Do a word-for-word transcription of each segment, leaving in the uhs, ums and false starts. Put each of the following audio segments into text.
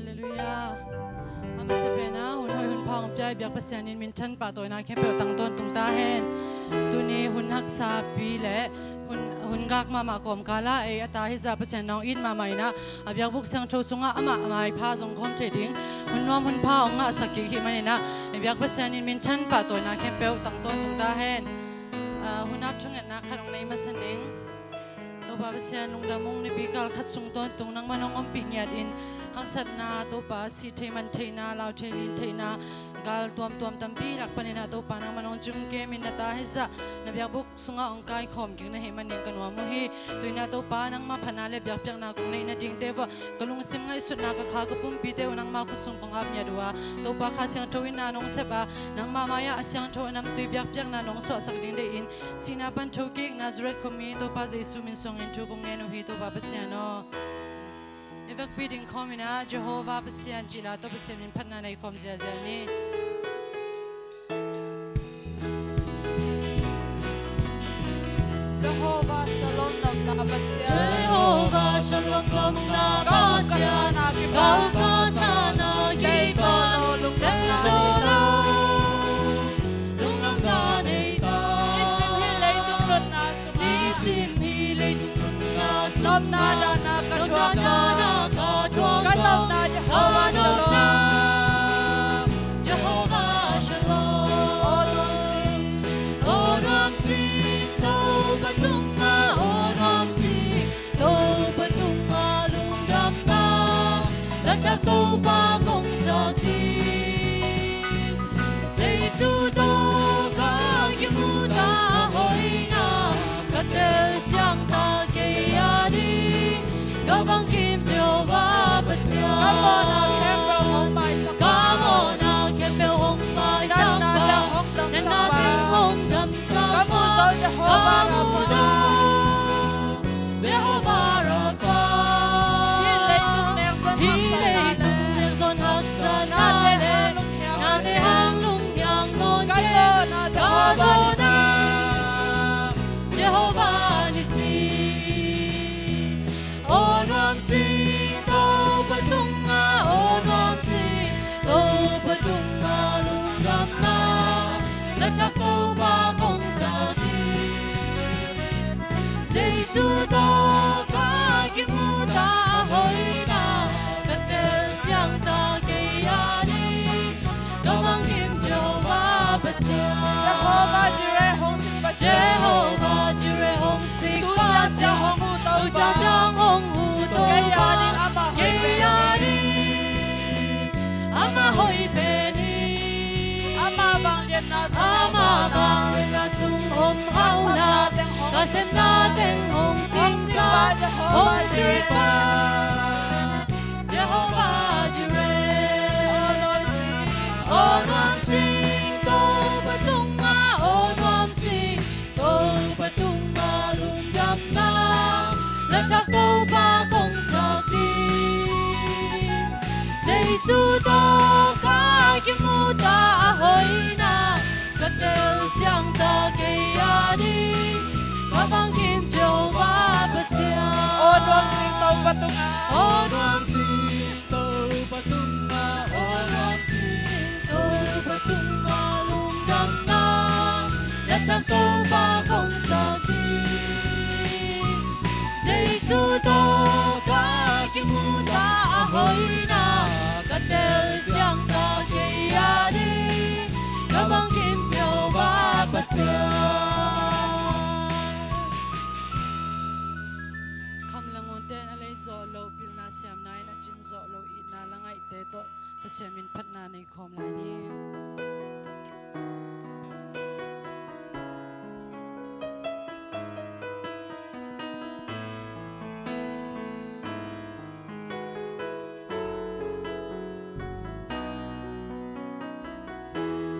Halleluiah. A masa pen ah hun hoih hun pha hong pia i biak Pasian in minthan pahtawina khempeuh tang tawntung ta hen. Tuni hun haksapi le hun, hun gak mahmah kawmkal ah ei a ta hizah Pasian in hong it mahmah in ah, a biakbuk siangtho sungah amah maipha zong khawm thei ding hun nuam hun pha hong ngahsak kik hih manin ah, i biak Pasian in minthan pahtawina khempeuh tang tawntung ta hen. Ah, hun ap thungetna khat hong nei masa ning. Topa Pasian, lungdam ung, nipi kal khat sung tawntung nangman hong ompih ngiatin haksatna, Topa, sih thei man theihna, lau thei lin theihna, gal tuamtuam tampi lak panin ah Topa nangman hong cium kemin na ta hizah na biakbuk sungah hong kaikhawm kik na hih manin ka nuam uh hi. Tuin ah Topa nangma phatna le biakpiakna kong neih nadingte vuah ka lungsim ngaihsutna, ka kha ka pumpite uh nangma khut sung kong ap ngiat uh a, Topa Kha Siangtho in na nong sep a, nangma mai-ah a siangtho a namtui biakpiakna nong suahsak ding deihin sihna pan thokik Nazareth khuami Topa Jesu min suangin thu kong ngen uh hi, Topa Pasian aw. I vekpi ding khawmin ah Jehovah Pasian cih la tawh Pasian min phatna nei khawm ziahziah ni. Jehovah Shalom lawmna Pasian. Jehovah Shalom lawmna Pasian. Kau ka sana kipan. Kau ka sana kipan. Tei zo lo, lungdamna nei ta. Lungdamna nei ta. Nisim hih leitung nunna sungah. Nisim hih leitung nunna sungah. Lawmna dahna ka thuak. Lawmna dahna ka thuak. Ka lawmna Jehovah Shalom. Ka lawmna Jehovah Shalom. Aw nuam sing. Aw nuam sing. Topa tungah aw nuam sing. Topa tungah lungdamna, na thak Topa kong sak ding. Jesu tawh ka kimuhna a hoihna, ka telsiangta kei a ding. Ka bangkim Jehovah Pasian. Ka mawhna khempeuh hong maisak. Ka mawhna khempeuh hong maisak. Natna teng hong damsak. Natna teng hong damsak. Ka muh zo Jehovah Rapha. Ka muh zo Jehovah Rapha. Hih leitung nek zon haksatna le. Hih leitung nek zon haksatna le. Nate hang lunghiang. Nate hang lunghiang nawn kei. Ka zawhna Jehovah Nissi. Ka zawhna Jehovah Nissi. Aw nuam sing Topa tungah, aw nuam sing Topa tungah lungdamna, na thak Topa kong sak ding. Jesu tawh ka kimuhna a hoihna, ka telsiangta kei a ding. Ka bangkim Jehovah Pasian. Jehovah Jireh hong sik Pasian. Jehovah Jireh hong sik Pasian. Tu ciangciang hong huh Topa. Tu ciangciang hong huh Topa. Kei a ding amah hoih pen. Kei a ding amah hoih pen hi. Amah vangliatna sung om hauhna. Amah vangliatna sung om hauhna. Ka sepna teng hong cingsak. Hong sik pa Jehovah. Jehovah Jireh. Aw nuam sing. Aw nuam sing Topa tungah, aw nuam sing Topa tungah lungdamna, na thak Topa kong sak ding. Jesu tawh ka kimuhna a hoihna, ka telsiangta kei a ding. Ka bangkim Jehovah Pasian. Aw nuam sing Topa tungah. Aw nuam sing Topa tungah. Aw nuam sing Topa tungah lungdamna, na thak Topa kong sak ding. Jesu tawh ka kimuhna a hoihna, ka telsiangta kei a ding. Ka bangkim Jehovah Pasian. Kham le ngunte in a lei zawh loh pilna siamna in a cin zawh loh itna la ngaihte tawh Pasian min phatna nei khawm lai ni.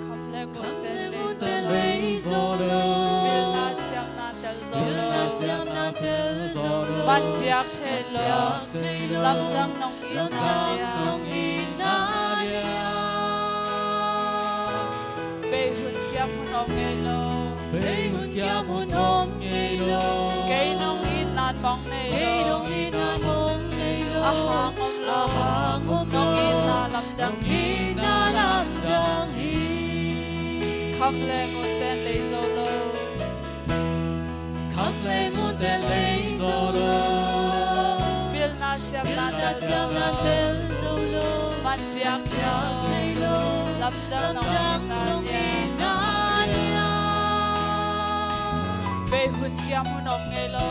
Kham le ngunte lei zawh lo. Pilna siamna tel zawh lo. Pilna siamna tel zawh lo. Manpiak thei lo. Manpiak thei lo. Lamdang nong itna liang. Lamdang nong itna liang. Bei hun kiam hun om ngei lo. Bei hun kiam hun om ngei lo. Kei nong itna mawng nei lo. Kei nong itna mawng nei lo. A hang om lo. A hang om lo. Nong lamdang hi. Nong itna lamdang hi. Kham le ngunte lei zo lo. Kham le ngunte lei zo lo. Pilna siamna, pilna siamna tel zo lo. Man piak thei lo. Lamdang nong itna lian. Bei hun kiam hun om ngei lo.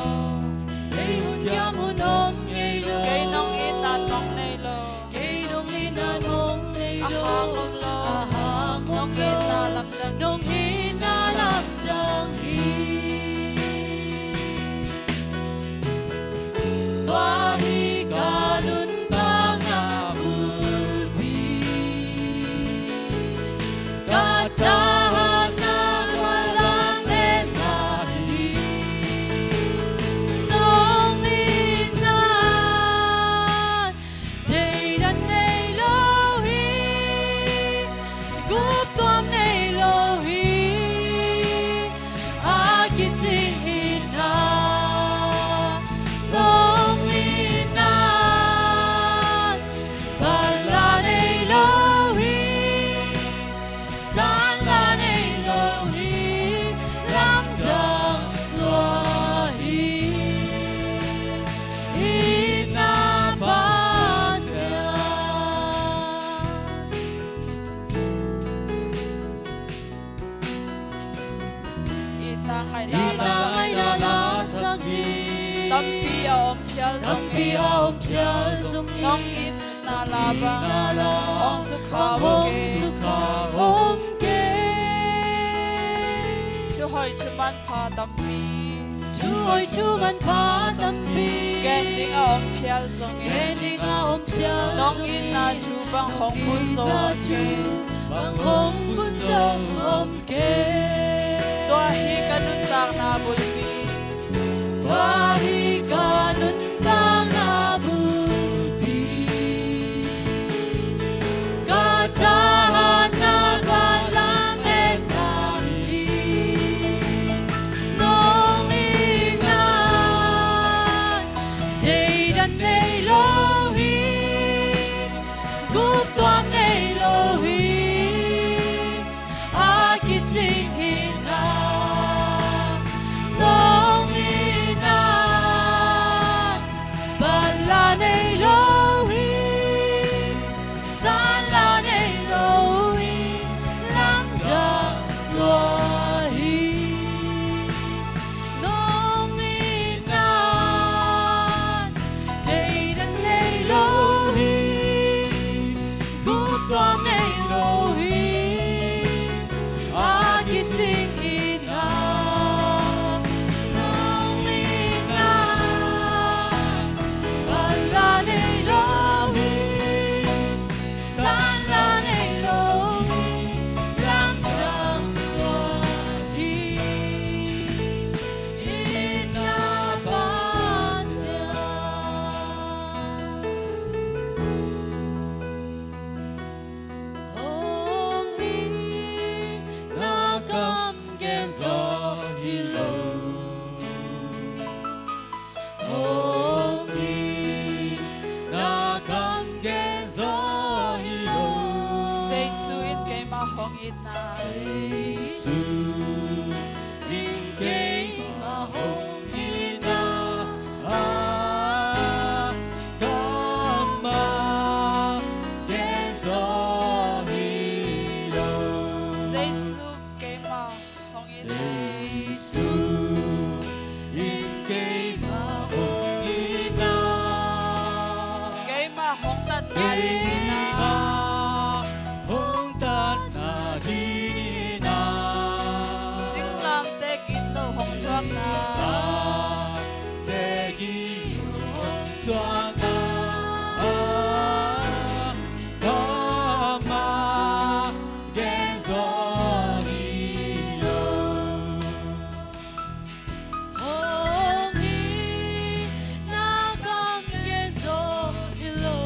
Bei hun kiam hun om ngei lo. Kei nong itna nong nei lo. Kei nong itna nong nei lo. A hang om lo. A hang om lo. Nong itna lamdang. Nong itna lamdang hi. Tua hi ka nuntakna bulpi. Ka thahatna ka lametna hi. Nong itna deidan nei lo hi. Guptuam nei lo hi. A kicing itna nong itna sanla nei lo hi. Sanla nei lo hi. Lamdang lua hi. Itna Pasian. Itna ngaihna, itna ngaihna lasak ding tampi a om phial zong, tampi a om phial zong, nong itna la bang hong sukha, hong sukha om kei. Thu hoih thu manpha tampi, thu hoih thu manpha tampi gen ding a om phial zongin, gen ding a om phial zongin, nong itna thu bang hong kun zo om kei. Bang hong kun zo om kei. Tua hi ka nuntakna bulpi. Tua hi ka nuntakna bulpi. Ka thahatna ka lametna hi. Nong itna deidan nei lo hi. Guptuam nei lo hi. A kicing itna nong itna banla nei lo hi. Sanla nei lo hi. Lamdang lua hi. Nong itna deidan nei lo hi. Guptuam nei lo hi. A kicing itna nong itna banla nei lo hi. Sanla nei lo hi. Lamdang lua hi. Itna Pasian. Hong itna kam gen zaw hi lo. Hong itna kam gen zaw hi lo. Jesu in keimah hong itna. Jesu in keimah hong itna. Ah, kamah gen zaw hi lo. Jesu keimah hong itna. Jesu in keimah hong itna. Keimah hong tatna ding in ah. Keimah hong tatna ding in ah. Singlamteh gitloh hong thuakna. Singlamteh gitloh hong thuakna. Kamah gen zaw hi lo. Hong itna kam gen zaw hi lo.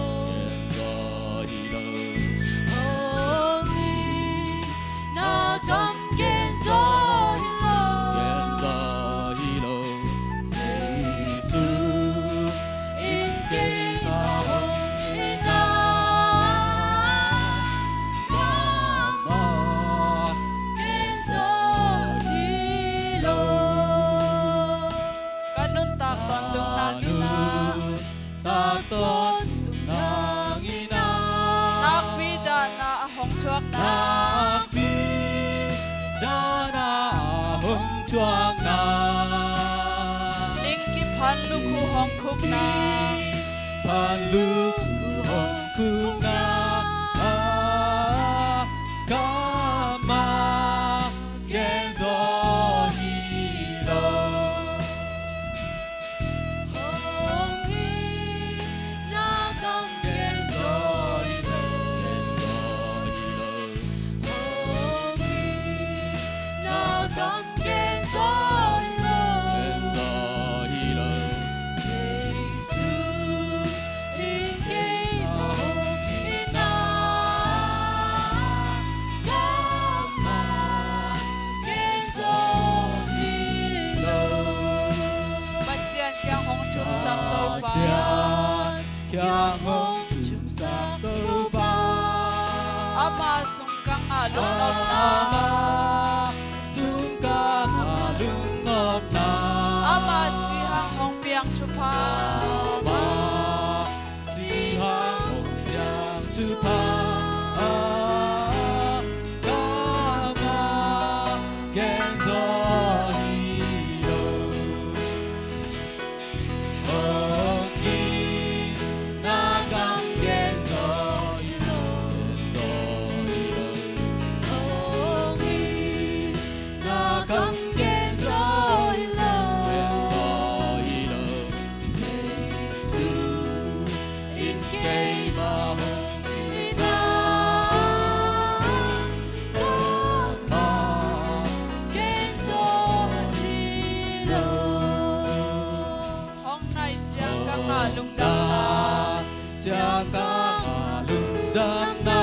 Phan lukhu hong khukna. Phan lukhu hong khukna. Ah, kamah gen zaw hi lo. Hong hi, na kam gen zaw hi lo. Hong hi, na kam gen zaw hi lo. Jesu in keimah hong itna, kamah gen zaw hi lo. Pasian kiang hong thumsak Topa. Pasian kiang hong thumsak Topa. Ama sung ka ngah lungnopna. Ama sung ka ngah lungnopna. Ama si hang hong piang thupha. Ama si hang hong piang thupha. Kamah gen zaw hi lo. Hong hi, na kam gen zaw hi lo. Hong hi, na kam gen zaw hi lo. Jesu in keimah hong itna, kamah gen zaw hi lo. Hong nai ciang ka ngah lungdamna. Ciang ka ngah lungdamna.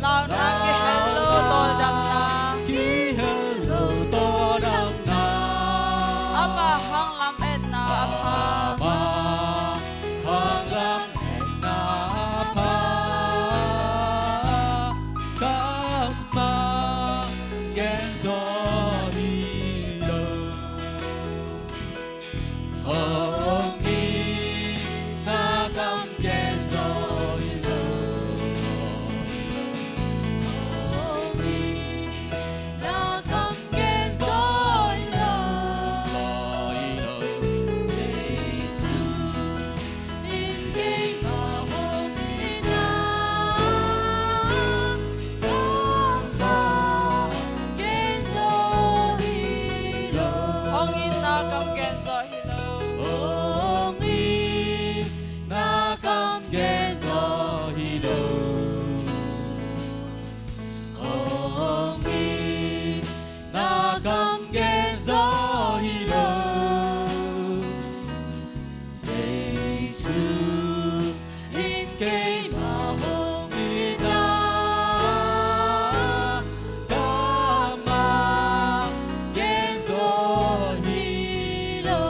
Launa kihel lo tawldamna. Kihel lo tawldamna. Ama hang lametna a pha. Ama hang lametna a pha. Kamah gen zaw hi lo. Hong hi, na kam gen zaw hi lo. Hong hi, na kam gen zaw hi lo. Jesu in keimah hong itna, kamah gen zaw hi lo. Hong itna kam gen zaw hi lo. Hong itna kam gen zaw hi lo. Hong itna kam gen zaw hi lo. Jesu in keimah hong itna, kamah gen zaw hi lo.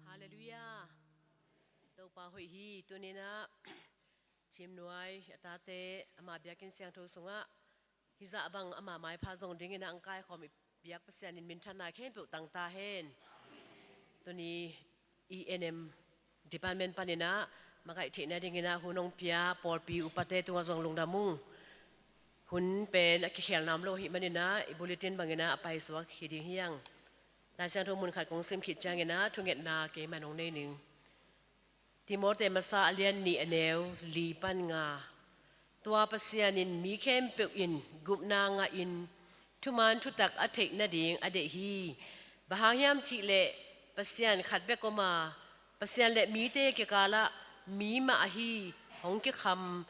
Halleluiah. Topa hoih hi. Tuninah Cimnuai a tate ama biakinn siangtho sungah hizah bang ama maipha zong dinginah ang kaikhawm i biak Pasian in minthanna khempeuh tangta hen. Tuni E N M department paninah makaih theihna dinginah hun hong pia pawlpi upate tungah zong lungdam ung. Hun pen a kikhel nam lo hih maninah i bulletin banginah a paisuak hi ding hiang. Lai Siangtho mun khat kong sim khit cianginah thungetna keiman hong nei ning. Timote masa a lian nih a neu li pan nga. Tua Pasian in mi khempeuh in gupna ngahin thuman thutak a theih nading a deih hi. Bang hang hiam cihleh Pasian khat bek om a, Pasian le mite kikalah mi mah ahi hong kikham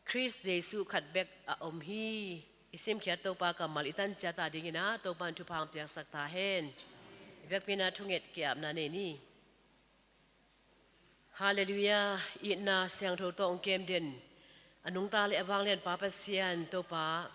Khrist Jesuh khat bek a om hi. I simkhiat Topa kammal i tan ciat a dingin ah Topa in thupha hong piaksak ta hen. I biakpi-in ah thunget ki-apna nei ni. Halleluiah. Itna siangtho tawh hong kem den, a nungta le a vanglian Pa Pasian Topa,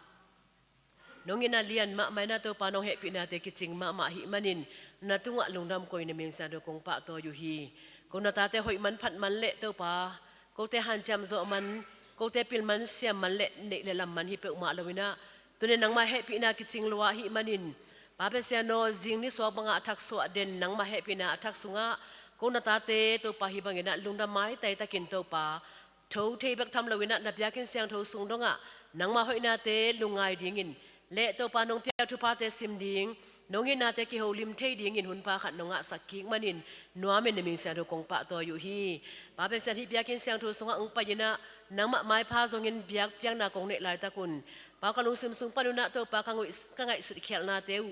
nong itna lian mahmah in ah Topa, nong hehpihnate kicing mahmah ahih manin na tungah lungdam kong hi, na min siangtho kong pahtawi uh hi. Ko na tate hoih man phat man le Topa, kote hanciam zawh man, kote pil man siam man le neih le lam man hi peuhmah lo-in ah, tuni-in nangmah hehpihna kicing lua ahih manin, Pa Pasian aw, zing ni suak bangah a thak suah den nangmah hehpihna a thak sungah ko na tate Topa hih bangin ah lungdam maitai takin Topa, tho thei bek tham lo-in ah na biakinn siangtho sung dongah nangmah hoihnate lungngai dingin le Topa nong piak thuphate sim ding, nong itnate kiholim thei dingin hun pha khat nong ngahsak kik manin nuamin na min siangtho kong pahtawi uh hi. Pa Pasian, hih biakinn siangtho sungah hong pai-in ah nangmah maipha zongin biakpiakna kong neih laitakun, Pa aw, ka lungsim sung pan un ah Topa, ka ngaih, ka ngaihsut khialhnate uh,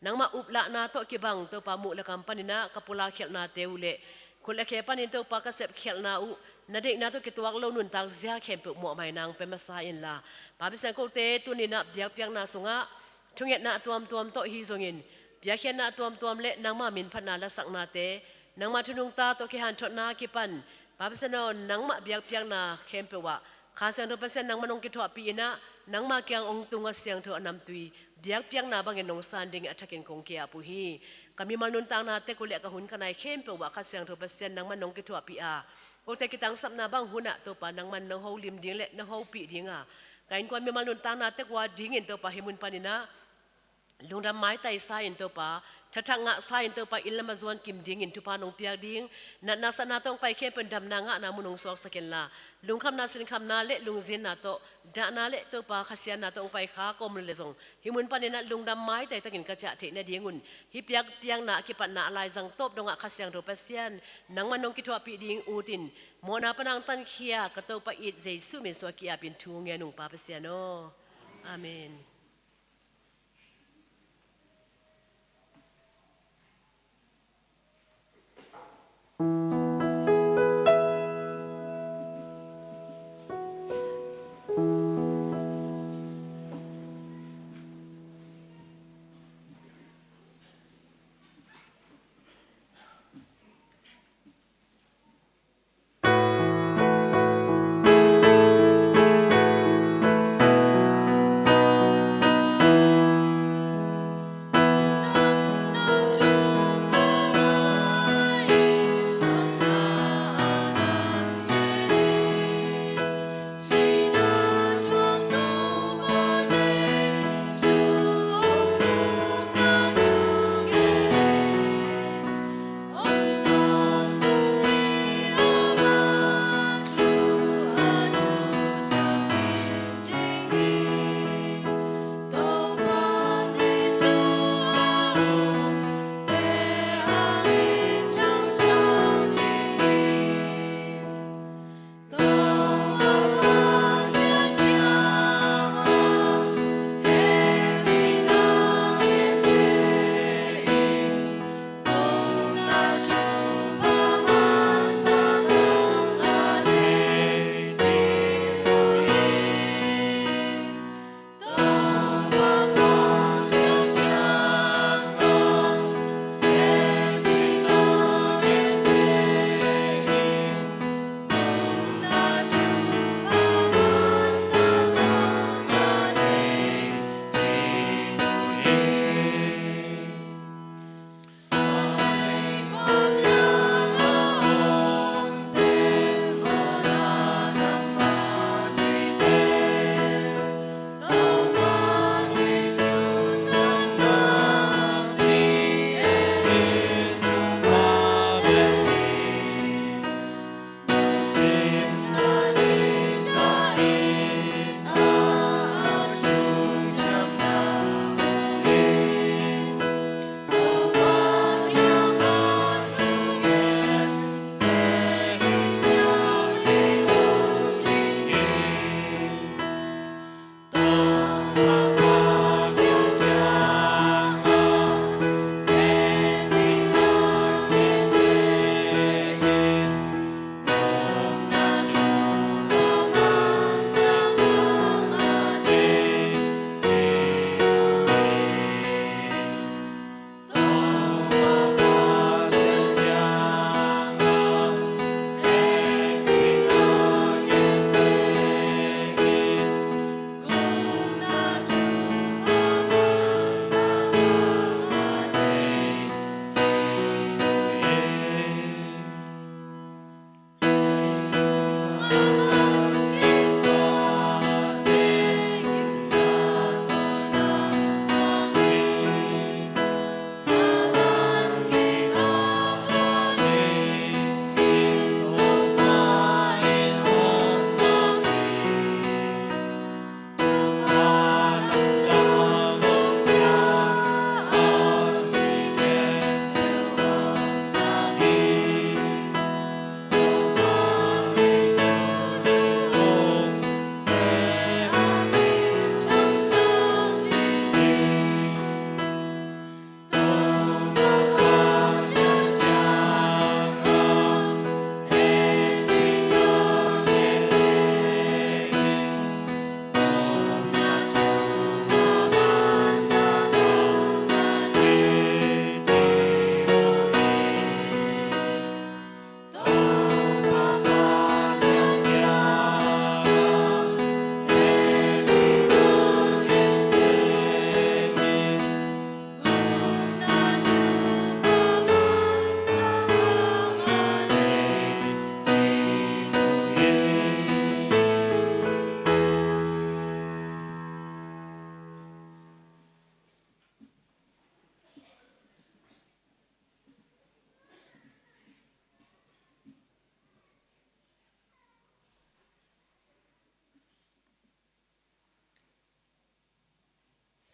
nangmah uplahna tawh kibang Topa, muh le kam panin ah ka pulak khialhnate uh le khut le khe panin Topa ka sep khialhna uh, na deihna tawh kituak lo nuntak zia khempeuh mawhmaina hong pia masa inla, Pa Pasian, kote tuni-in ah biakpiakna sungah thungetna a tuamtuam tawh hi zongin, piakkhiatna a tuamtuam le nangmah minphatna lasaknate, nangmah thu nungta tawh kihanthawnna kipan, Pa Pasian aw, nangmah biakpiakna khempeuh ah Kha Siangtho Pasian nangmah nong kithuahpih in ah, nangmah kiang hong tung a siangtho a namtui biakpiakna bangin nong san dingin a thakin kong ki-ap uh hi. Ka mimal nuntakna tek uh le ka hun ka nai khempeuh ah Kha Siangtho Pasian nangmah nong kithuahpih a, kote kitangsapna bang hunah Topa nangmah nong holim ding le nong hopih ding a, ka innkuan mimal nuntakna tek uh a dingin Topa hih mun panin ah lungdam maitai sa-in Topa, thathak ngah sa-in Topa, inn lam a zuan kim dingin thupha nong piak ding, natna satna tawh hong pai khempeuh in damna ngahna mun hong suaksak inla, lungkhamna sinkhamna le lungzinna tawh, dahna le Topa khasiatna tawh hong pai kha ka om leh zong, hih mun panin ah lungdam maitai takin ka ciah theih nadingun, hih biakpiakna a kipatna a laizang tawp dongah Kha Siangtho Pasian nangmah nong kithuahpih ding ut in, mawhna pan hong tankhia ka Topa it Jesu min suang ki-apin thu ngen ung, Pa Pasian aw. Amen.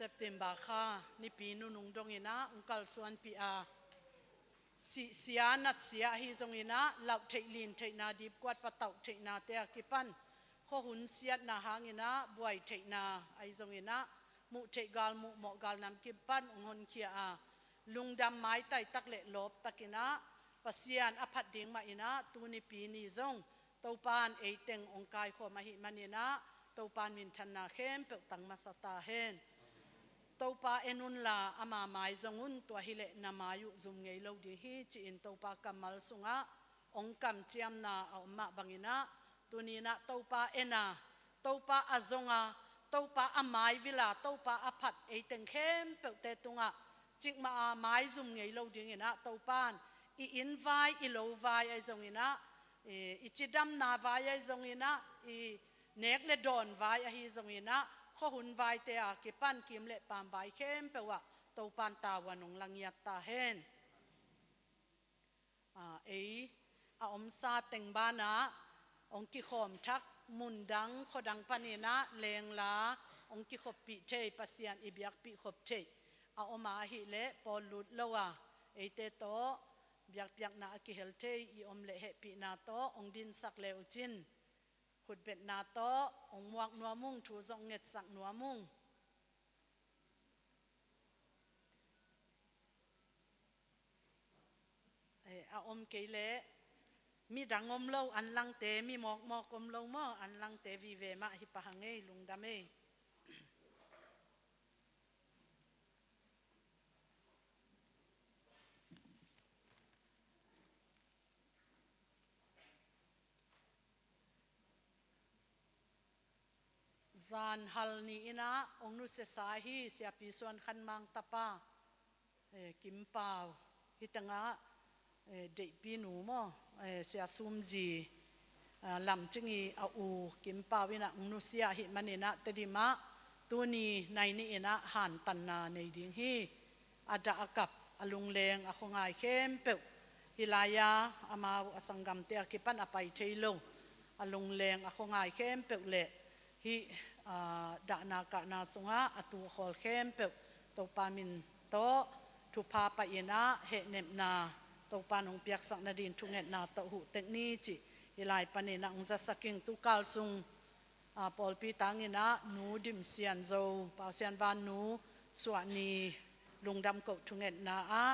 September kha nipi nunung dongin ah hong kalsuanpih a, sihsia natsia ahi zongin ah, lauh theih lin theihna, dipkuat patauh theihnate a kipan khuahun siatna hangin ah buai theihna ahi zongin ah, muh theih gal, muh mawh gal nam kipan hong honkhia a, lungdam maitai tak le lawp takin ah Pasian a phat ding mah in ah, tu nipi ni zong Topa'n eiteng hong kaikhawm ahih manin ah, Topa'n minthanna khempeuh tang masa ta hen. Topa en unla, ama mai zong un, tua hileh na mai uh zum ngei lo ding hi, ci-in Topa kammal sungah hong kamciamna a om mah bangin ah, tuni-in ah Topa en a, Topa a zong a, Topa a maivil a, Topa a phat eiteng khempeuhte tungah cikmah a maizum ngei lo dingin ah, Topa'n i inn vai, i lo vai ahi zongin ah, i, i cidamna vai ahi zongin ah, i nek le dawn vai ahi zongin ah, khuahun vaite a kipan kiim le paam vai khempeuh ah Topa'n tavuan hong la ngiat ta hen. A, ei a omsa teng banah hong kikhawm thak, mundang khuadang panin ah lengla hong kikhoppih thei, Pasian i biakpih khop thei a om a, ahih leh pawl lut lo a, eite tawh biakpiakna a kihel thei i om leh hehpihna tawh hong dinsak le uh cin, khutbetna tawh hong muak nuam ung, thu zong ngetsak nuam ung. Eh, a om kei leh midang om lo, anlangte, mi mawkmawk om lo maw, anlangte vive mah hi pah hang ei, lungdam ei. Zan hal ni-in ah hong nusiasa hi, Siapi Suan Khan Mang tapa, eh, Kim Pau, hih tengah, eh, deihpi nu maw, eh, Sia Sum Zi, ah, Lam Cing i a u Kim Pau in ah hong nusia ahih manin ah, Tedim ah tuni nai ni-in ah hantanna nei ding hi. A dah a kap, a lungleng a khuangai khempeuh, hih lai-a amau a sanggamte a kipan a pai thei lo a lungleng a khuangai khempeuh le hih, aa, dahna kahna sungah a tu a khawl khempeuh Topa min tawh thupha pai-in ah, hehnepna Topa in hong piaksak nading thungetna tawh huh tek ni cih hih lai panin ah hong zasak ing. Tukal sung, aa, pawlpi tangin ah Nu Dim Sian Zo, Pau Sian Van nu suahni lungdam koh thungetna ah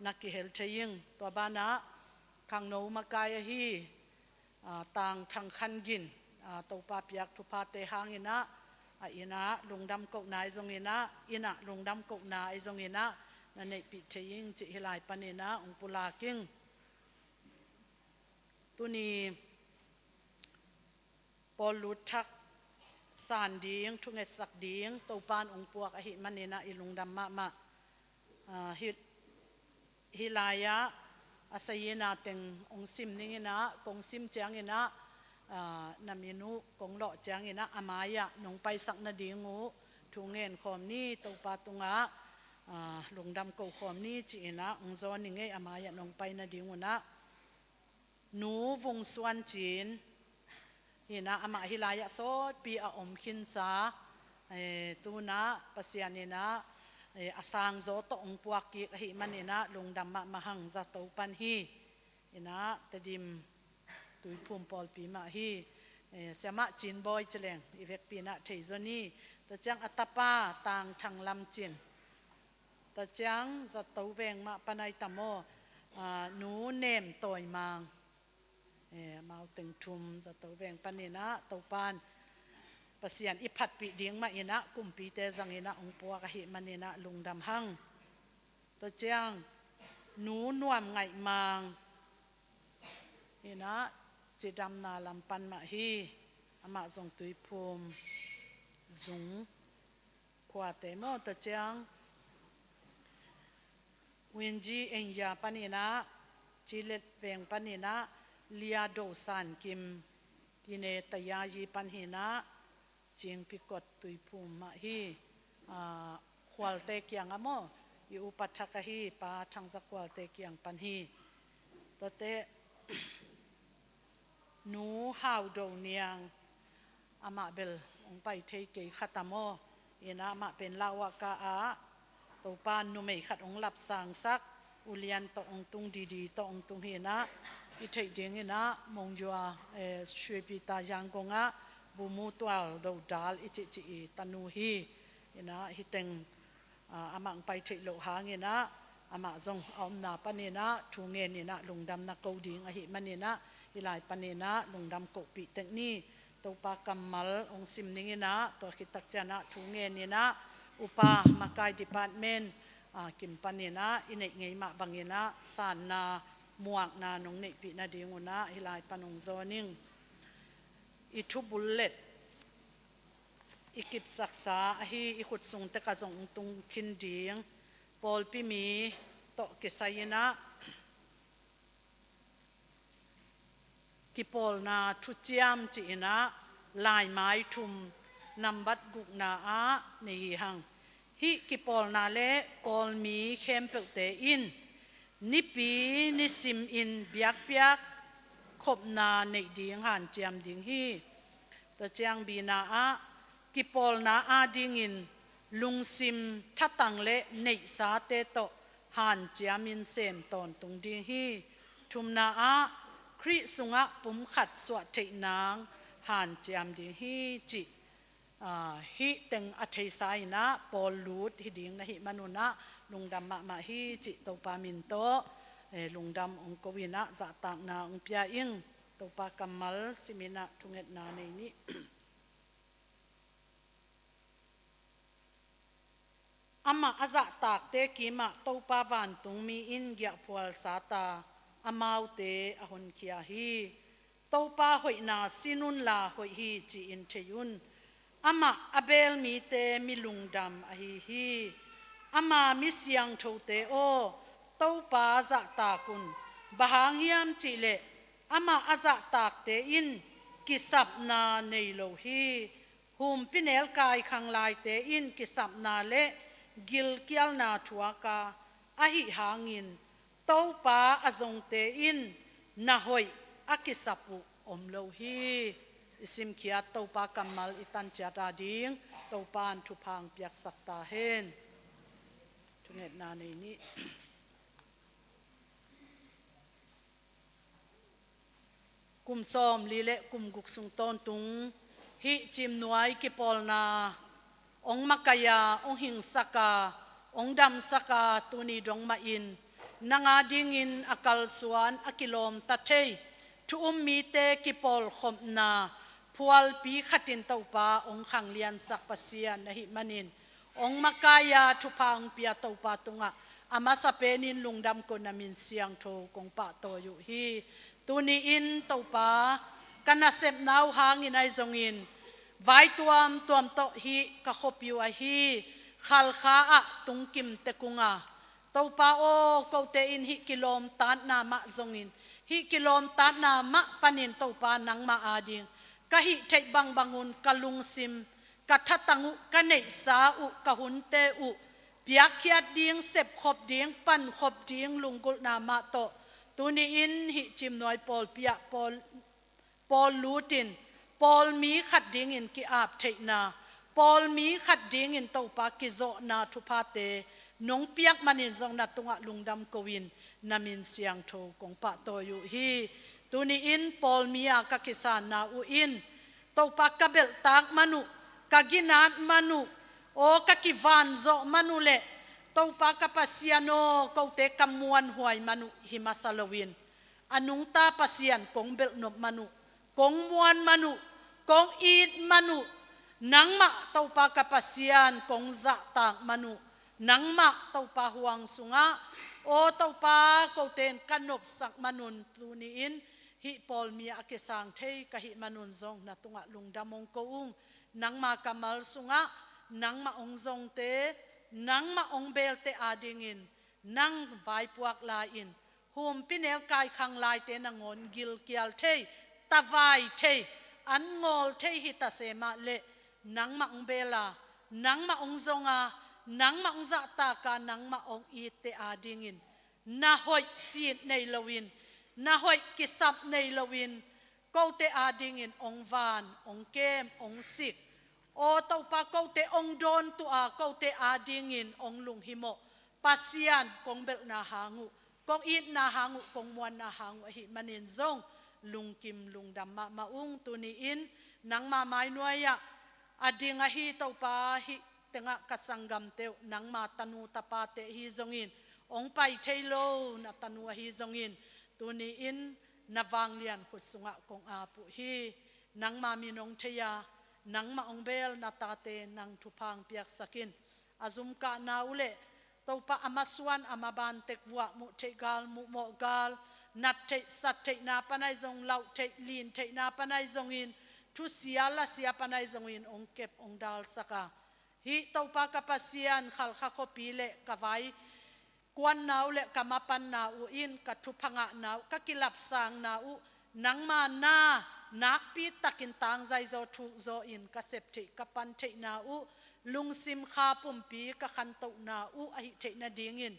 na kihel thei ing. Tua banah khangno makai ahi, aa, Tang Thang Khan Gin, aa, Topa piak thuphate hangin ah, a inn ah lungdam kohna ahi zongin ah, inn ah lungdam kohna ahi zongin ah na neihpih thei ing cih hih lai panin ah hong pulak ing. Tuni pawl lut thak san ding, thungetsak ding Topa in hong puak ahih manin ah i lungdam mahmah. Ah, hih, hih lai-ah a sayina teng hong sim ning in ah, kong sim ciangin ah, ah, na min uh kong lawh ciangin ah, a mai-ah nong paisak nading uh thu ngen khawm ni, Topa tungah, ah, lungdam ko khawm ni ci-in ah hong zawn ning ei, a mai-ah nong pai nading un ah. Nu Vung Suan Cin hi-in ah, amah hih lai-ah sawtpi a om khinsa, eh, tu-in ah Pasian in ah, eh, a sangzaw tawh hong puak kik ahih manin ah lungdam mahmah hang. Zato pan hi-in ah, Tedim Tuiphum pawlpi mah hi. Eh, Siamah Cin Bawi ci leng i vekpi-in ah thei zaw ni. Tua ciang a tapa Tang Thang Lam Cin, tua ciang Zato Veng mah pan ahi tam aw, ah, Nu Nem Tawi Mang. Eh, amau teng thum Zato Veng panin ah Topa in Pasian i phatpih ding mah in ah kumpite zangin ah hong puak ahih manin ah lungdam hang. Tua ciang Nu Nuam Ngaih Mang hi-in ah, cidamna lam pan mah hi. Amah zong Tuiphum zung khuate maw. Tua ciang Winji Eng Ya panin ah, Cilet Veng panin ah Lia Do San Kim, Kine Tayayi pan hi-in ah, Cingpikot Tuiphum mah hi. Ah, Khualte kiang ah maw, i upa thak ahi Pa Thang Za Khualte kiang pan hi. Tuate Nu Hau Do Niang, amah bel hong pai thei kei khat a maw, Inah amah pen lauhuahka ah Topa numei khat hong lapsangsak, ulian tawh hong tung, Didi tawh hong tung hi inah, i theih ding inah Monywa, eh, Sri Pita Yangon ah Bumu Tual Dodal i cihcih i tanu hi. Inah hih teng, ah, amah hong pai theih loh hang inah amah zong a omna pan inah thu ngen inah lungdam na ko ding ahih man inah hih lai pan inah lungdam kohpih tek ni. Topa kammal hong sim ning inah, tua khit tak ciangah thu ngen inah, upa makai department, ah, kim pan inah, i neih ngei mah bang inah, sanna, muakna nong neihpih nading un ah, hih lai pan hong zawn ing. I thu bullet, i kipsaksa ahi, i khut sung tek ah zong hong tung khin ding, pawlpi mi tawh kisai inah, Kipawlna Thuciam ci inah, laimai thum, nambat gukna ah nei hi hang. Hih kipawlna le pawlmi khempeuhte in nipi nisim in biakpiak khopna neih ding hanciam ding hi. Tua ciang bina ah, kipawlna adingin lungsim thatang le neihsate tawh hanciamin sem tawntung ding hi. Thumna ah, Khrih sungah pumkhat suah theih nang hanciam ding hi cih, ah, hih teng a theisa inah pawl lut hi ding na hih man un ah lungdam mahmah hi cih Topa min tawh, eh, lungdam hong ko inah zahtakna hong pia ing. Topa kammal sim inah thungetna nei ni. Amah a zahtakte kimah Topa vantungmi in giahphual sata, amaute a honkhia hi. Topa hoihna sin unla hoih hi ci-in thei un. Amah a beel mite mi lungdam ahi hi. Ama mi siangthote aw, Topa zahtak un. Bang hang hiam cihleh amah a zahtakte in kisapna nei lo hi. Humpinelkai khanglaite in kisapna le gilkialna thuak a, ahi hangin Topa a zongte in na hoih a kisap uh om lo hi. I simkhiat Topa kammal i tanciat ading Topa'n thupha hong piaksak ta hen. Thungetna nei ni. Kum sawmli le kum guk sung tawntung hih Ciimnuai kipawlna hong makaih a, hong hingsak a, hong damsak a, tuni dong mahin nang adingin a kalsuan, a kilawmta thei thu um mite kipawlkhopna phualpi khatin Topa hong khangliansak Pasian na hih manin, hong makaih a, thupha hong pia Topa tungah a masa penin lungdam ko, na min siangtho kong pahtawi uh hi. Tuni-in Topa, ka nasepna uh hangin ahi zongin, vai tuamtuam tawh hih ka khuapi uh ahi Khalkha ah tungkim tek ung a, Topa aw, kote in hih kilawmtatna mah zongin, hih kilawmtatna mah panin Topa nangmah ading ka hih theih bangbang un ka lungsim, ka thatang uh, ka neihsa uh, ka hunte uh piakkhiat ding, sepkhop ding, pankhop ding lunggulhna mah tawh tuni-in hih Ciimnuai pawlpi ah pawl, pawl lutin, pawlmi khat dingin ki-ap theihna, pawlmi khat dingin Topa kizawhna thuphate nong piak manin zong na tungah lungdam ko-in na min siangtho kong pahtawi uh hi. Tuni-in pawlmi a ka kisanna uh in Topa ka belhtak man uh, ka ginat man uh, aw ka kivanzawh man uh leh Topa ka Pasian aw, kote ka muanhuai man uh hi masa loin, a nungta Pasian kong belhnop man uh, kong muan man uh, kong it man uh, nangmah Topa ka Pasian kong zahtak man uh, nangmah Topa huang sungah, aw Topa, kote in ka nopsak man un tuni-in hih pawlmi a kisang thei ka hih man un zong na tungah lungdam hong ko ung. Nangma kammal sungah nangmah hong zongte, nangmah hong beelte adingin nang vaipuak lai-in, humpinelkai khanglaite nangawn gilkial thei, tavai thei, an ngawl thei hi ta se mah leh, nangmah hong beel a, nangmah hong zong a, nangmah hong zahtak a, nangmah hong itte adingin na hoih sit nei loin, na hoih kisap nei loin, kote adingin hong van, hong kem, hong sik, Aw Topa, kote hong dawntuh a, kote adingin hong lunghimawh Pasian, kong belhna hang uh, kong itna hang uh, kong muanna hang uh ahih manin zong lungkim lungdam mahmah ung. Tuni-in nangma mainuai-ah a ding ahi Topa, hih tengah ka sanggamte uh nangma tanu tapate ahi zongin, hong pai thei lo na tanu ahi zongin, tuni-in na vanglian khut sungah kong ap uh hi. Nangma min hong thei a, nangmah hong bel na tate nang thupha hong piaksak in. A zum kahna uh leh Topa, a masuan a maban tek vuah, muh theih gal, muh mawh gal, nat theih sat theihna pan ahi zong, lauh theih lin theihna pan ahi zongin, thusia lasia pan ahi zongin hong kep hong dalsak a, hih Topa ka Pasian, Khalkha khuapi leh ka vai kuanna uh leh ka mapanna uh in, ka thupha ngahna uh, ka kilapsangna uh, nangma na nakpi takin tangzaizaw thukzaw in ka sep theih, ka pan theihna uh, lungsim kha pumpi ka khantohna uh ahih theih nadingin,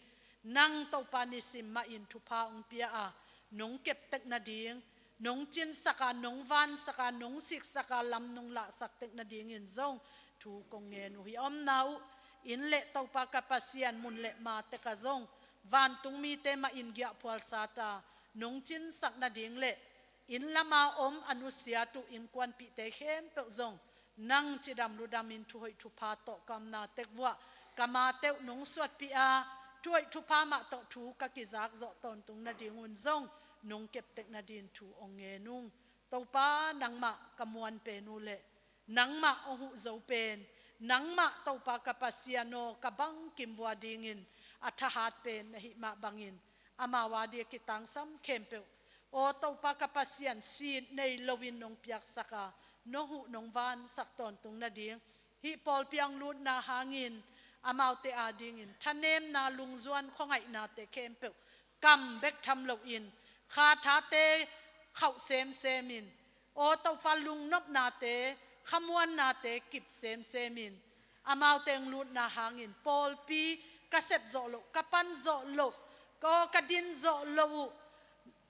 nang Topa nisim mahin thupha hong pia a, nong keptek nading, nong cinsak a, nong vansak a, nong siksak a, lam nong lahsak tek nadingin zong thu kong ngen uh hi. A omna uh inn leh Topa ka Pasian, mun leh ma tekah zong vantung mite mahin giahphual sat a, nong cinsak nading leh inn lama om a nusiat uh innkuanpihte khempeuh zong nang cidam ludamin thuhoih thupha tawh ka omna tek vuah ka mate uh nong suatpih a, thuhoih thupha mah tawh thu ka kizak zawh tawntung nadingun zong nong keptek nadin thu hong ngen ung. Topa, nangmah ka muan pen uh leh nangmah hong huh zo pen, nangmah Topa ka Pasian aw, ka bangkim vua dingin a thahat pen na hih mah bangin, amau a dia kitangsam khempeuh, aw Topa ka Pasian, sit nei loin nong piaksak a, nong huh nong vansak tawntung nading, hih pawlpi a hong lutna hangin amaute adingin thanemna, lungzuan, khuangaihnate khempeuh kam bek tham loin, kha thate khauh semsemin, aw Topa, lungnopnate, khamuannate kip semsemin, amaute hong lutna hangin pawlpi ka sep zawh loh, ka pan zawh loh, ka, ka din zawh loh uh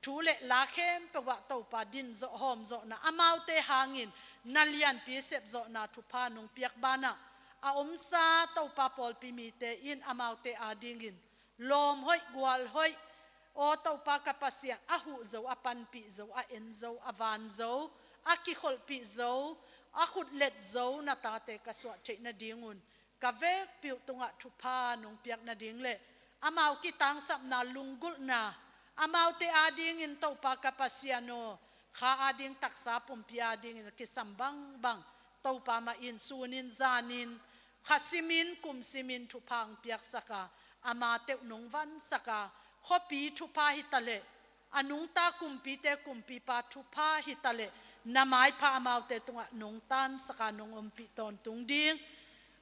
thu leh la khempeuh ah Topa, din zawh hawm zawhna, amaute hangin na lianpi sep zawhna thupha nong piak banah, a omsa Topa, pawlpi mite in amaute adingin lawm hoih, gual hoih, aw Topa ka Pasian, a huh zo, a panpih zo, a en zo, a van zo, a kikholhpih zo, a khutlet zo na tate ka suah theih nadingun, ka vekpi uh tungah thupha nong piak nading leh amau kitangsapna, lunggulhna, amaute adingin Topa ka Pasian aw, kha ading, taksa pumpi adingin a kisam bangbang, Topa mah in sunin zanin, kha simin kum simin thupha hong piaksak a, amate uh nong vansak a, khuapi thupha hi taleh, a nungta kumpite kumpipa thupha hi taleh, na maipha amaute tungah nong tansak a, nong ompih tawntung ding.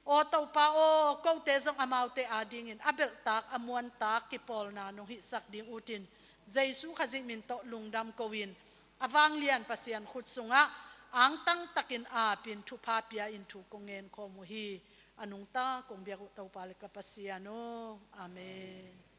Aw Topa aw, kote zong amaute adingin a belhtak, a muantak kipawlna nong hihsak ding utin, Jesu Khazih min tawh lungdam ko-in, a vanglian Pasian khut sungah angtang takin apin, thupha pia-in thu kong ngen khawm uh hi. A nungta kong biak uh Topa leh ka Pasian aw. Amen.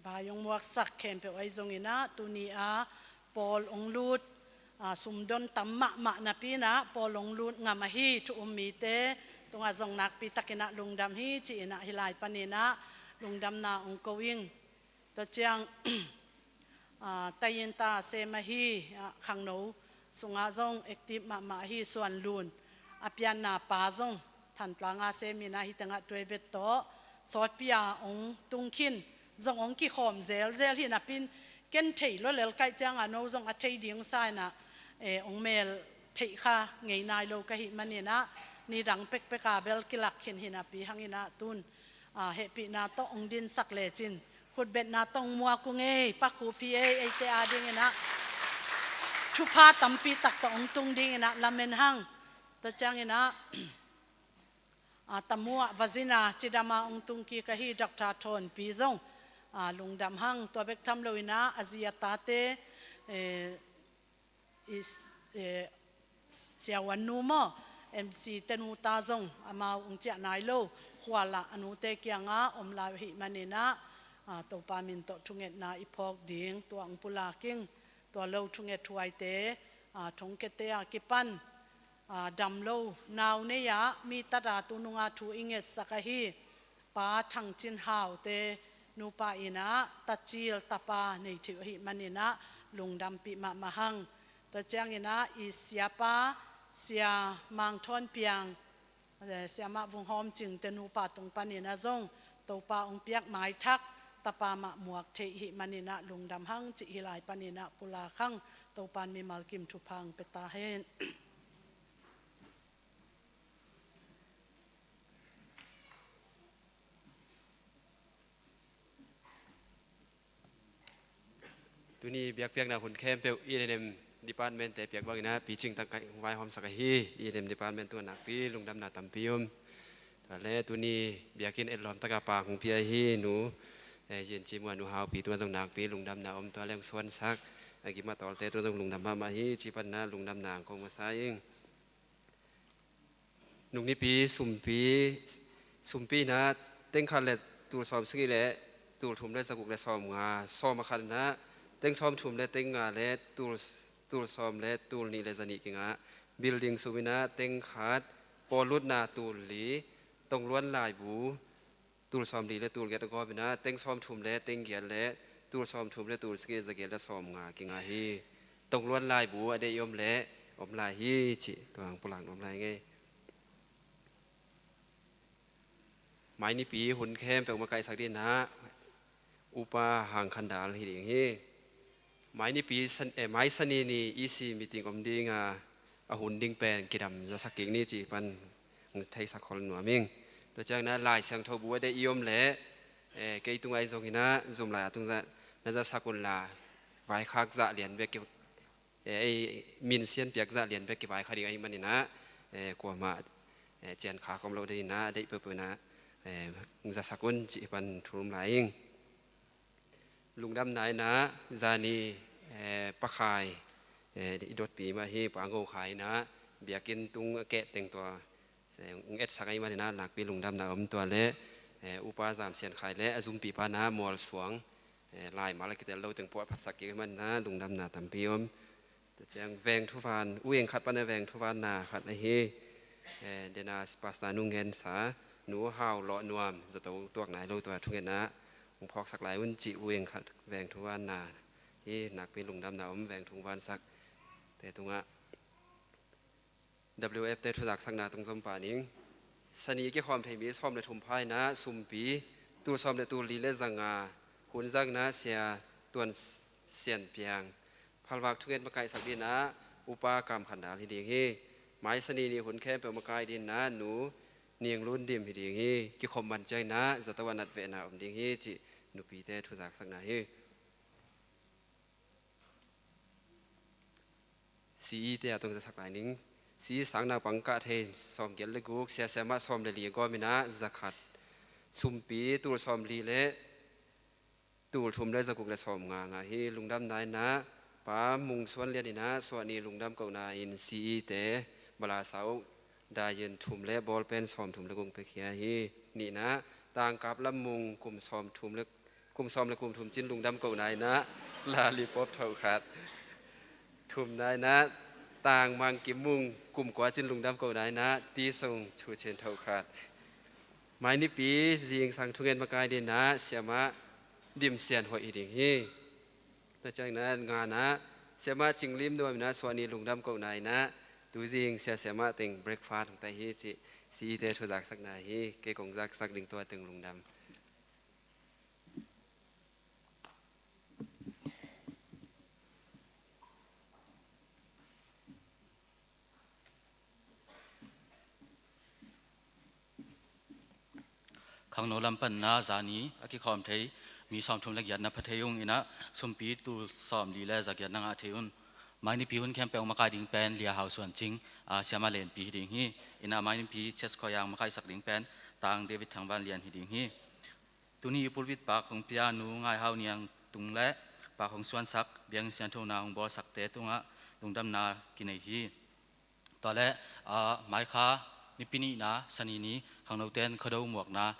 Vai hong muaksak khempeuh ahi zongin ah, tuni a pawl hong lut, a, sumdon tam mahmah napi-in ah pawl hong lut ngam ahi thu um mite tungah zong nakpi takin ah lungdam hi ci-in ah hih lai panin ah lungdamna hong ko ing. Tua ciang, a, tai-in ta sem ahi, a, khangno sungah zong active mahmah ahi Suan Lun, a pianna pa zong Thantlang a sem in ah hih tengah Tuaibet tawh sawtpi a hong tung khin, zong hong kikhawm zelzel hi napi-in ken thei lua lel, kaih ciang a no zong a thei ding sa in ah, eh, hong mel theih kha ngei nai lo ka hih manin ah, nidang pekpek a bel kilak khin hi napi hangin ah tun, ah, hehpihna tawh hong dinsak lecin, khutbetna tawh hong muak ung ei, Pa Khup hi ei, eite adingin ah thupha tampi tak tawh hong tung dingin ah lamen hang. Tua ciangin ah, ah, tamu ah vazina cidam a hong tung kik ahi Doctor Thawnpi zong, ah, lungdam hang. Tua bek tham loin ah a zi a tate, eh, i s-, eh, siavuan nu maw, M C te nu ta zong amau hong ciah nai lo, khual ah a nute kiangah om lai uh ahih manin ah, ah, Topa min tawh thungetna i phawk ding tua hong pulak ing. Tua lo thunget huaite, ah, thongkiate a kipan, ah, dam lo nau nei ah mi tat a tu nung a thu i ngetsak ahi Pa Thang Cin Hau te nupa in ah tacil tapa nei theih uh ahih manin ah lungdampih mahmah hang. Tua ciangin ah i siapa Sia Mang Thawn Piang, eh, Siamah Vung Hawm Cing te nupa tung panin ah zong Topa hong piak maithak tapa mah muak theih ahih manin ah lungdam hang cih hih lai panin ah pulak hang. Topa'n mimal kim thupha hong pia ta hen. Tuni biakpiakna hun khempeuh E and M department te piak bangin ah picing tak kai hong vaihawmsak ahi E and M department tungah nakpi lungdamna tampi om. Tua le tuni biakinn etlawm taka pa hong pia ahi nu, eh, Yin Ci Muan, Nu Hau Pi tungah zong nakpi lungdamna om. Tua le hong suansak a gim a tawlte tungah zong lungdam mahmah hi cih panin ah lungdamna hong ko masa ing. Nung Nipi sumpi, sumpi in ah teng khat le tul sawm sagih le tul thum le za guk le sawm nga, sawm a khat in ah teng sawm thum le teng nga le tul, tul sawm le tul nih le za nih kingah. Building sum in ah teng khat, pawl lutna tul li, tongluan laibu tul sawm li le tul giat a gawp in ah teng sawm thum le teng giat le tul sawm thum le tul sagih za giat le sawm nga kingah hi. Tongluan laibu a deih i om leh om lai hi cih tua hong pulak nuam lai ing ei. Mai Nipi hun khempeuh makaihsak dingin ah Upa Hang Khan Dal hi ding hi. Mai Nipi san-, eh, Mai Sani ni E C meeting om ding a, a hun ding pen kidam zasak kik ni cih pan theisak khol nuam ing. Tua ciangin ah Lai Siangtho bu a deih i om leh, eh, kei tungah i zongin ah zum lai a tung za, na zasak un la, vaikhak zah lian bek ki, eh, ei min sian piak zah lian bek kivaikha ding ahih manin ah, eh, kuamah, eh, ciankhak om loh dingin ah a deih peuhpeuh in ah, eh, zasak un cih pan thu um lai ing. Lungdamna in ah zani, eh, Pa Khai, eh, i dotpi mah hi, Pa Ngo Khai in ah biakinn tung a keh teng tua, eh, hong etsak ahih manin ah nakpi lungdamna om. Tua le, eh, Upa Zam Sian Khai le a zumpipa in ah Mual Suang, eh, laimal a kitel lo teng pawh a phatsak kik ahih manin ah lungdamna tampi om. Tua ciang veng thuvan, U Eng Khat pan a veng thuvanna khat ahi, eh, Denas Pastor Nu Ngen Sa, Nu Hau Lawh Nuam, zato tuak nai lo tua thungetna hong phawksak lai un cih U Eng Khat veng thuvanna hi. Nakpi lungdamna om veng thuvansak te tungah. W F te thuzaksakna tung zom pah ning. Sani kikhawm thei mi sawm le thum pha in ah sumpi tul sawm le tul li le za nga, hun zakna Sia Tuan Sian Piang, phalvak thunget makaihsak dingin ah Upa Kam Khan Dal hi ding hi. Mai Sani ni hun khempeuh makai dingin ah Nu Ning Lun Dim hi ding hi. Kikhawm man ciangin ah zato a nat vehna om ding hi cih nupite thuzaksakna hi. C E te a tong zasak lai ning. C E sang naupang kah thei sawm giat le guk, sia siamah sawm le li a gawm in ah za khat, sumpi tul sawm li le tul thum le za guk le sawm nga ngah hi. Lungdamna in ah Pa Mung Suan Lian in ah suahni lungdam kohna in C E te balasa uh daiyin thum le bawlpen sawm thum le guk pia khia hi. Nihna, Tangkap Lam Mung kum sawm thum le, kum sawm le kum thum cin lungdam kohna in ah lollipop tho khat. Thumna in ah Tang Mang Kim Mung kum kua cin lungdam kohna in ah tisung chuchin tho khat. Mai Nipi zingsang thungen makai dingin ah siamah Dim Sian Hoih hi ding hi. Tua ciangin ah ngana siamah Cing Lim Nuam in ah suahni lungdam kohna in ah tuzing sia siamah teng breakfast hong tai hi cih C E te thuzaksakna hi. Kei kong zaksak ding tua teng lungdam. Khangno lam panna zani a kikhawm thei mi sawmthum le giat na pha thei ung in ah, sumpi tul sawmli le za giat na ngah thei un. Mai nipi hun khempeuh hong makai ding pen Lia Hau Suan Cing, a, Siama Lenpi hi ding hi. In ah mai nipi chest khawi-a hong makaisak ding pen Tang David Thang Van Lian hi ding hi. Tuni i pulpit pak hong pia Nu Ngai Hau Niang Tung le pak hong suansak, biakinn sianthona hong bawlsakte tungah lungdamna kinei hi. Tua le, a, mai kha nipi nihna, Sani ni, khangnote in Khuado muakna,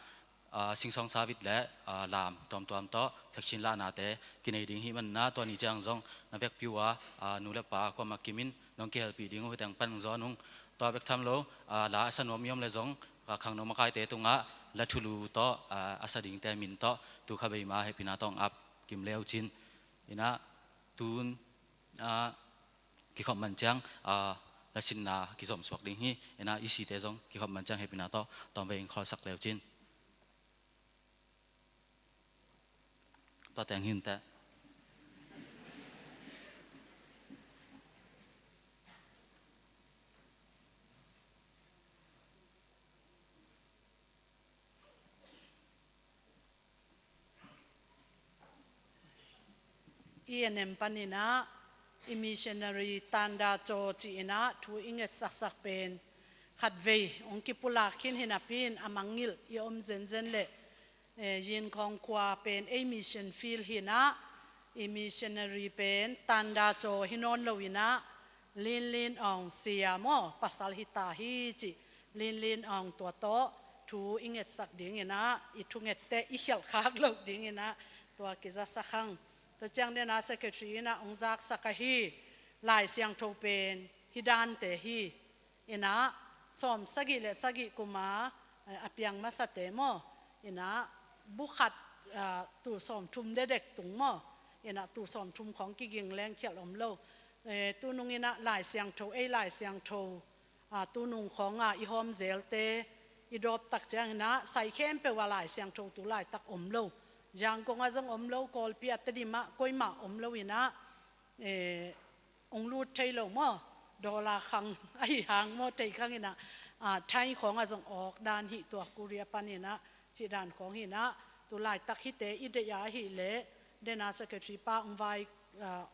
a, singsawng savit le, a, lam tuamtuam tawh vaccine lahnate kinei ding hi manna, tua ni ciang zong na vekpi uh a, a, nu le pa kuamah kimin nong kihelpih ding uh hi teng pan hong zawn ung. Tua bek tham lo, a, la a sa nuam i om le zong, a, khangno makaite tungah la thulu tawh, a, a sa dingte min tawh tu kha bei ma hehpihna tawh hong ap kim le uh cin. In ah tun, a, kikhop man ciang, a, la sinna kizom suak ding hi. In ah i site zong kikhop man ciang hehpihna tawh tawmvei hong khawlsak le uh cin. Tua teng hi inteh. I en em panin ah i missionary Tanda Caw ci-in ah thu i ngetsaksak pen khatvei hong kipulak khin hi napi-in a mangngilh i om zenzen leh, eh, Yin Khawng khua pen ei mission field hi-in ah i missionary pen Tanda Caw hi nawn lo-in ah Lin Lin Aung Sia maw, pasal hi ta hi cih, Lin Lin Aung tua tawh thu i ngetsak dingin ah i thungette i khialh khak loh dingin ah tua kizasak hang. Tua ciang den ah secretary in ah hong zaksak ahi Lai Siangtho pen hih dante hi. In ah sawm sagih le sagih kum a, eh, a piang masate maw, in ah bu khat, ah, tul sawmthum dekdek tung maw, in ah tul sawmthum khawng kiging leng khialh om lo. Eh, tunung in ah Lai Siangtho, ei Lai Siangtho, ah, tunung khawng a i hawm zelte i dawp tak ciangin ah sai khempeuh ah Lai Siangtho tu laitak om lo. Yangon ah zong om lo, Kawlpi ah, Tedim ah koimah om lo in ah, eh, hong lut thei lo maw, dollar khang ahi hang maw, thei khang in ah, ah, Thai khawng ah zong awk dan hi, tua Korea panin ah cih dan khawng hi-in ah, tu laitak hihte i deih a ahih leh, den ah secretary pa hong vai, ah,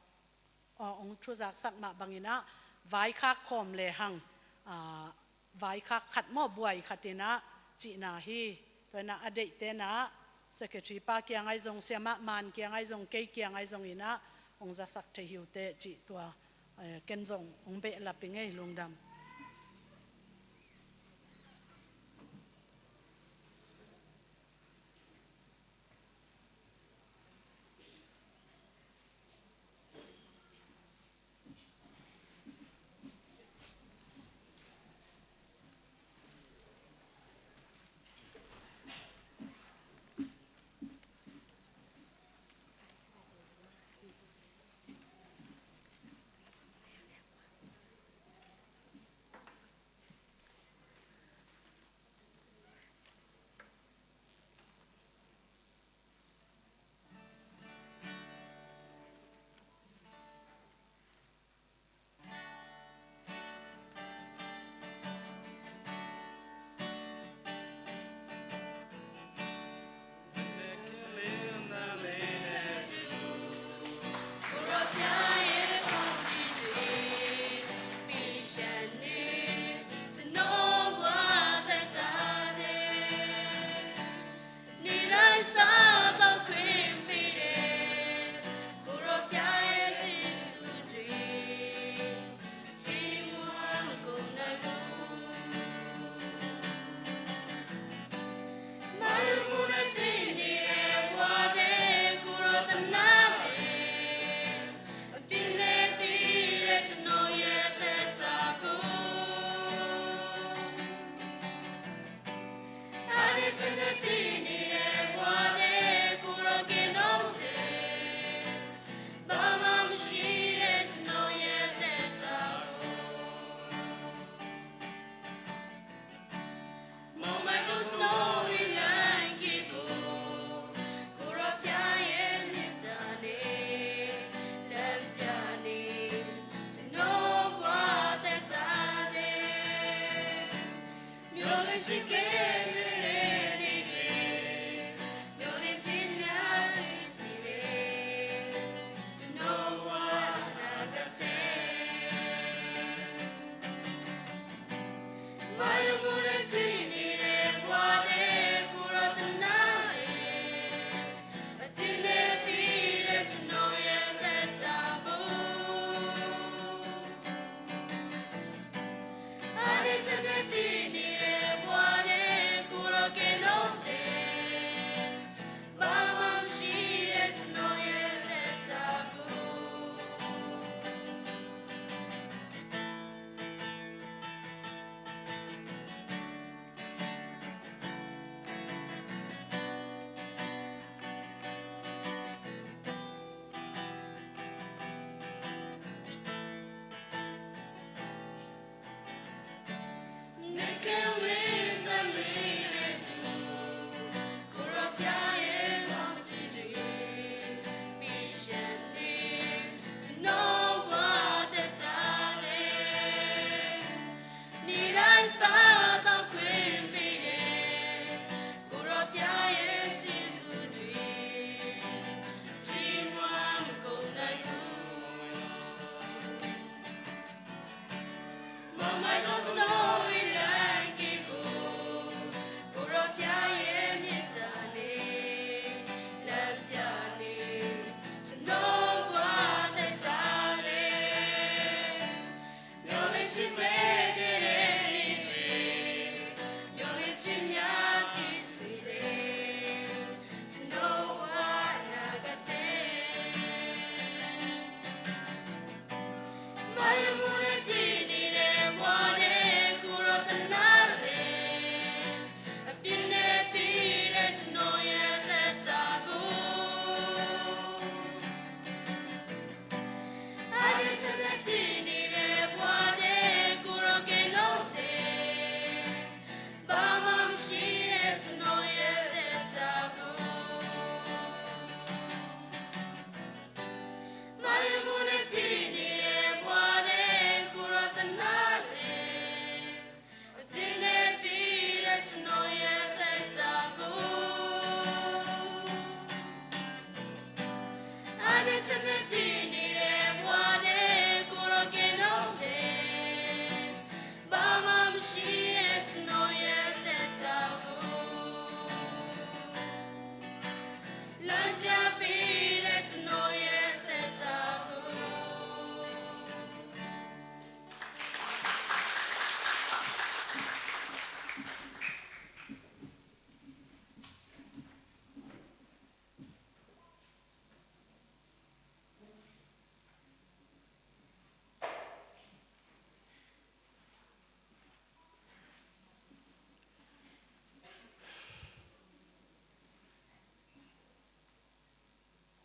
ah, hong thuzaksak mah bangin ah vaikhak khawm lehang, ah, vaikhak khat maw, buai khat in ah cihna hi. Tua in ah a deihte in ah secretary pa kiang ahi zong, siamah man kiang ahi zong, kei kiang ahi zong in ah hong zasak thei hi uh teh cih tua, eh, ken zong hong behlap ing ei, lungdam.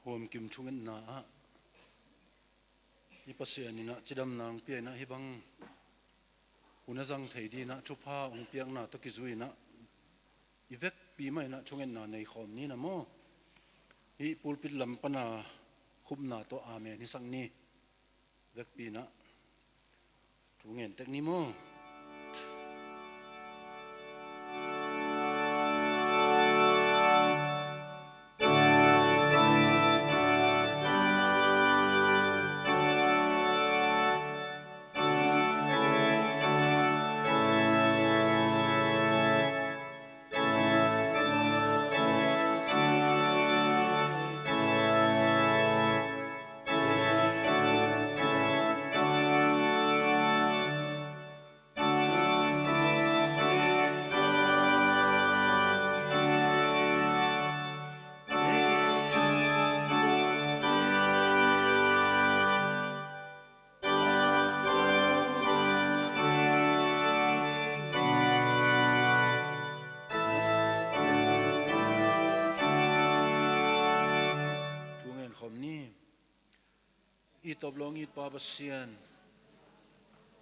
Huamkim thungetna ah i Pasian in ah cidamna hong pia in ah, hih bang hun a zang thei ding in ah thupha hong piakna tawh kizui in ah i vekpi mah in ah thungetna nei khawm ni na maw. Hih pulpit lam pan a khupna tawh amen hisak ni. Vekpi in ah thu ngen tek ni maw. Thu ngen khawm ni. I tawp lawng i Pa Pasian,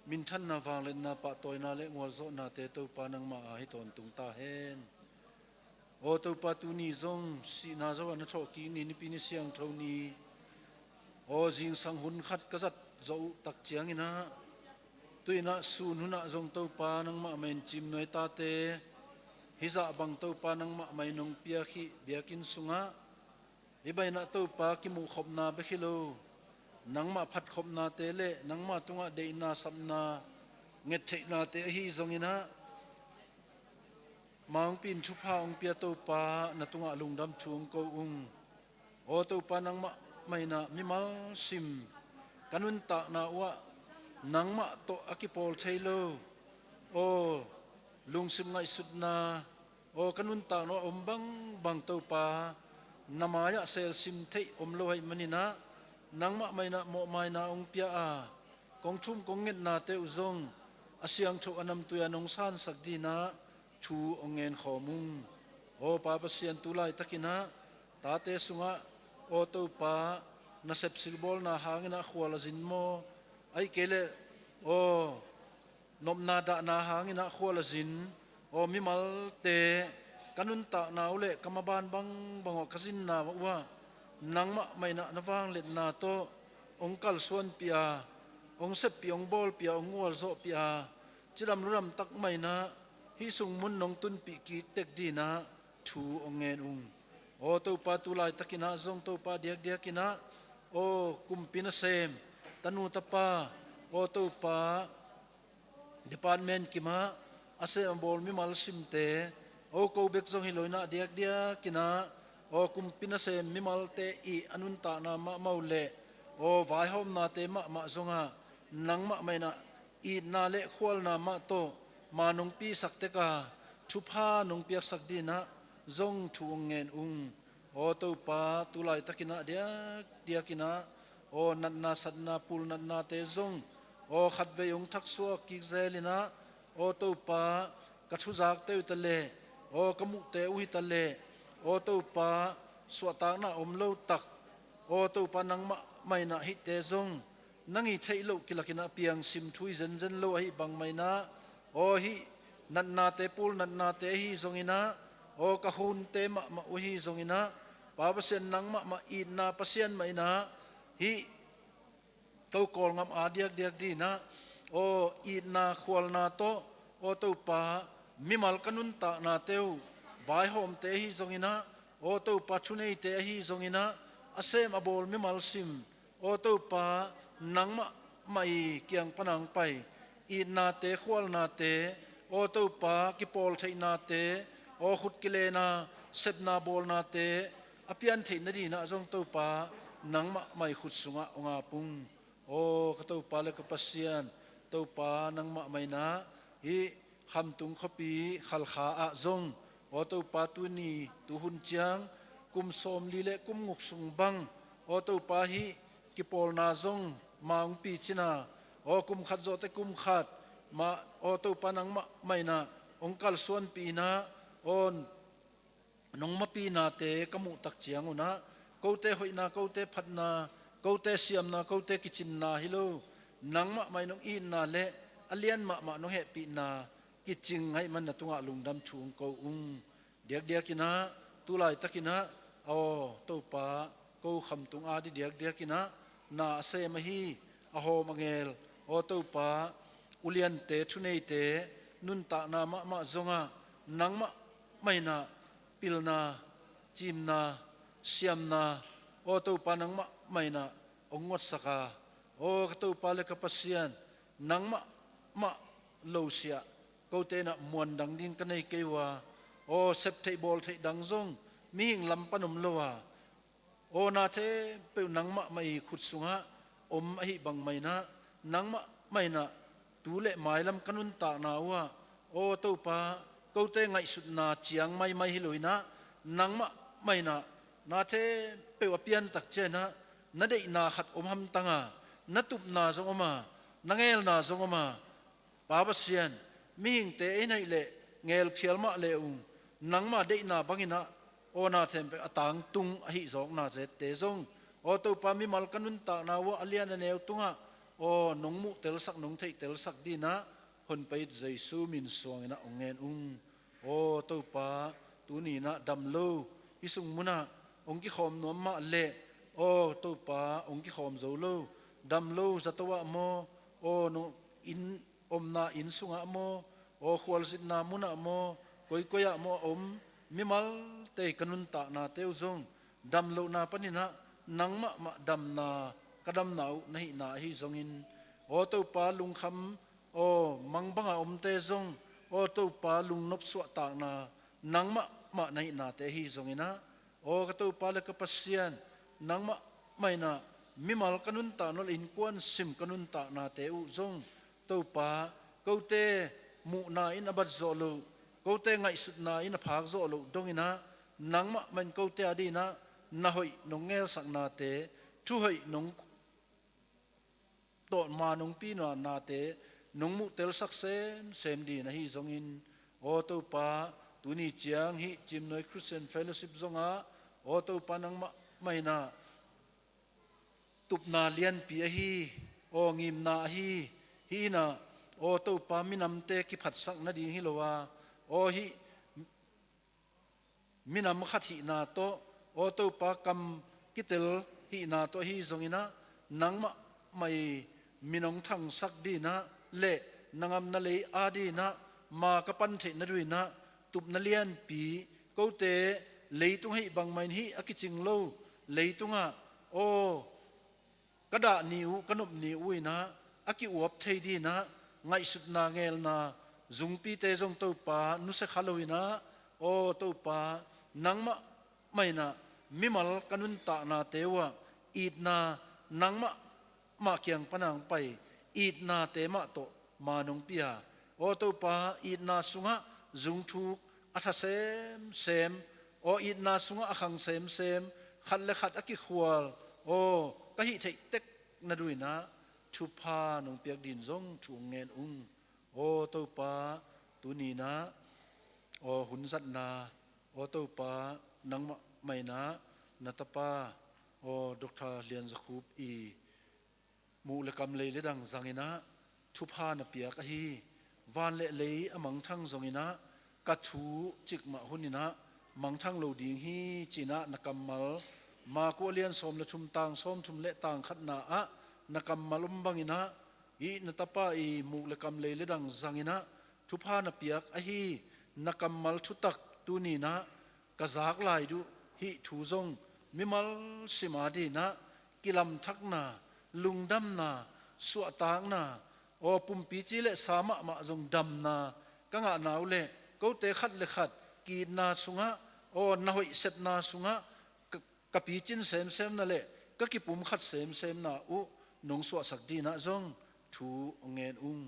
minthanna, vangliatna, pahtawina le ngualzawhnate Topa nangmah a hi tawntung ta hen. Aw Topa, tuni zong sihna zo a na thawhkik ni, Nipi ni siangtho ni. Aw zingsang hun khat ka zat zawh uh tak ciangin ah, tu in ah sun hun ah zong Topa nangmah mah in cimnuai tate hih zah bang Topa nangmah mah in hong piak hih biakinn sungah, hih bang in ah Topa kimuhkhopna bek hi lo, nangmah phatkhopnate le nangmah tungah deihna sapna ngettheihnate ahi zongin ah, mangpi in thupha hong pia Topa, na tungah lungdam thu hong ko ung. Aw Topa, nangmah mah in ah mimal sim ka nuntakna uhah nangmah tawh a kipawl thei lo, aw lungsim ngaihsutna, aw ka nuntakna ah om bangbang Topa, na mai-ah selsim theih om lo ahih manin ah, nangmah mah in ah mawhmaina hong pia a, kong thum kong ngetnate uh zong a siangtho a namtui a nong sansak ding in ah thu hong ngen khawm ung. Aw Pa Pasian, tu laitakin ah tate sungah, aw Topa, nasep silbawlna hangin ah khual a zin maw, ahih kei leh aw nopna dahna hangin ah khual a zin, aw mimalte ka nuntakna uh le ka maban bangbang uh, ka zinna uhah nangmah mah in ah na vangliatna tawh hong kalsuanpih a, hong seppih, hong bawlpih a, hong ngualzawhpih a, cidam ludam tak mah in ah hih sung mun nong tunpih kik tek ding in ah thu hong ngen ung. Aw Topa, tu laitakin ah zong Topa, diakdiakin ah aw kumpi nasem, tanu tapa, aw Topa, department kimah a sem a bawl mimal simte, aw ko bek zong hi lo in ah diakdiakin ah aw kumpi nasem mimalte i a nuntakna mahmah uh le aw vaihawmnate mahmah zongah nangmah mah in ah itna le khualna mah tawh ma nong pisak tek a, thupha nong piaksak ding in ah zong thu hong ngen ung. Aw Topa, tu laitakin ah diakdiakin ah aw natna satna pulnatnate zong aw khatvei hong thaksuak kik zel in ah, aw Topa, ka thuzakte uh ta leh, aw ka muhte uh hi ta leh, aw Topa, suahtakna om lo tak, aw Topa, nangmah mah in ah hihte zong nang i theih loh kilakin ah piangsim thu hi zenzen lo ahih bang mah in ah, aw hih natnate pulnatnate ahi zongin ah, aw ka hunte mahmah uh ahi zongin ah, Pa Pasian, nangmah mah itna Pasian mah in ah hih ko Kawlgam a diakdiak ding in ah aw itna khualna tawh, aw Topa, mimal ka nuntaknate uh vaihawmte ahi zongin ah, aw Topa, thuneite ahi zongin ah, a sem a bawl mimal sim, aw Topa, nangmah mah i kiang pan a hong pai itnate khualnate, aw Topa, kipawltheihnate, aw khut kilena sepna bawlnate a pian theih nading in ah zong Topa, nangmah mah i khut sungah hong ap ung. Aw ka Topa le ka Pasian, Topa, nangmah mah in ah hih Khamtung khuapi Khalkha ah zong, aw Topa, tuni tuhun ciang kum sawmli le kum guk sung bang, aw Topa, hih kipawlna zong ma hong picin a, aw kum khat zawhte kum khat mah, aw Topa, nangmah mah in ah hong kalsuanpih in ah, aw nong mapihnate ka muh tak ciangun ah, kote hoihna, kote phatna, kote siamna, kote kicinna hi lo, nangmah mah in hong itna le a lian mahmah nong hehpihna kicing ahih man na tungah lungdam thu hong ko ung. Diakdiakinah, tu laitakinah, aw Topa, ko khamtung a di diakdiakinah na a sem ahi, a hawm a ngel, aw Topa, uliante, thuneite nuntakna mahmah zongah nangmah mah inah pilna, cimna, siamna, aw Topa, nangmah mah inah hong ngotsak a, aw ka Topa le ka Pasian, nangmah mah lo siah kote inah muandang ding ka nei kei uh a, aw septheih bawltheih dang zong mihing lam pan om lo a, aw na thempeuh nangmah mah i khut sungah om ahi bangmah inah nangmah mah inah tu le mailam ka nuntakna uhah, aw Topa, kote ngaihsutna ciang maimai hi lo inah nangmah mah inah na thempeuh a piantak cianah na deihna khat om hamtang a, na tupna zong om a, na ngelna zong om a, Pa Pasian, mihingte ei naih leh ngelphial mah le ung, nangma deihna banginah aw na thempeuh a tangtung ahi zawkna zette zong, aw Topa, mimal ka nuntakna uhah a lian a neu tungah aw nong muhtelsak, nong theihtelsak dinah honpei Jesu min suanginah hong ngen ung. Aw Topa, tuni inah dam lo, hih sung munah hong kikhawm nuam mah leh, aw Topa, hong kikhawm zo lo, dam lo zato ah maw, aw nong inn, omna inn sungah maw, aw khualzinna munah maw, koikoi ah maw a om mimalte ka nuntaknate uh zong dam lohna paninah nangmah mah damna, ka damna uh na hihna ahi zongin, aw Topa, lungkham, aw mangbanga omte zong, aw Topa, lungnop suahtakna nangmah mah na hihnate ahi zonginah, aw ka Topa le ka Pasian, nangmah mah inah mimal ka nuntakna le innkuan sim ka nuntaknate uh zong, Topa, kote muhna in a bat zawh loh, kote ngaihsutna in a phak zawh loh donginah nangmah mah in kote a dinah na hoih nong ngelsaknate, thuhoih nong tawh ma nong pinate nong muhtelsak semsem din ahi zongin, aw Topa, tuni ciang hih Cimnuai Christian Fellowship zongah, aw Topa, nangmah mah inah tupna lianpi ahi, aw ngimna ahi, hih inah, aw Topa, minamte kiphatsak nading hi lo a, aw hih minam khat hihna tawh, aw Topa, kam kitel hihna tawh ahi zonginah nangmah mah i min hong thangsak dinah le na ngamna lei a dinah ma ka pan theih na duinah tupna lianpi, kote leitung ahi bangmah in hih a kicing lo leitungah, aw ka dah ni uh, ka nop ni uh inah a ki-uap thei dinah ngaihsutna ngelna zungpite zong Topa, nusia kha lo inah, aw Topa, nangmah mah inah mimal ka nuntaknate uhah itna nangmah mah kiang pana hong pai itnate mah tawh ma nong pia, aw Topa, itna sungah zungthuk a tha semsem, aw itna sungah a khang semsem, khat le khat a kikhual, aw ka hih theih tek na duinah thupha nong piak din zong thu hong ngen ung. Aw Topa, tuni inah, aw hun zatna, aw Topa, nangmah mah inah na tapa, aw Doctor Lian Za Khup i muh le kam lei le dang zanginah thupha na piak ahi. Van le lei a mangthang zonginah ka thu cikmah huninah mangthang lo ding hi cinah na kammal, Marku a lian sawm le thum, tang sawmthum le tang khatna ah na kammal om banginah, hih na tapa i muh le kam lei le dang zanginah thupha na piak ahi. Na kammal thutak tuni inah ka zak lai duh hih thu zong mimal sim a dinah kilamthakna, lungdamna, suahtakna, aw pumpi ci le sa mahmah zong damna ka ngahna uh le, kote khat le khat ki-itna sungah, aw na hoih sepna sungah ka, ka picin semsemna le ka kipumkhat semsemna uh nong suahsak dinah zong thu hong ngen ung.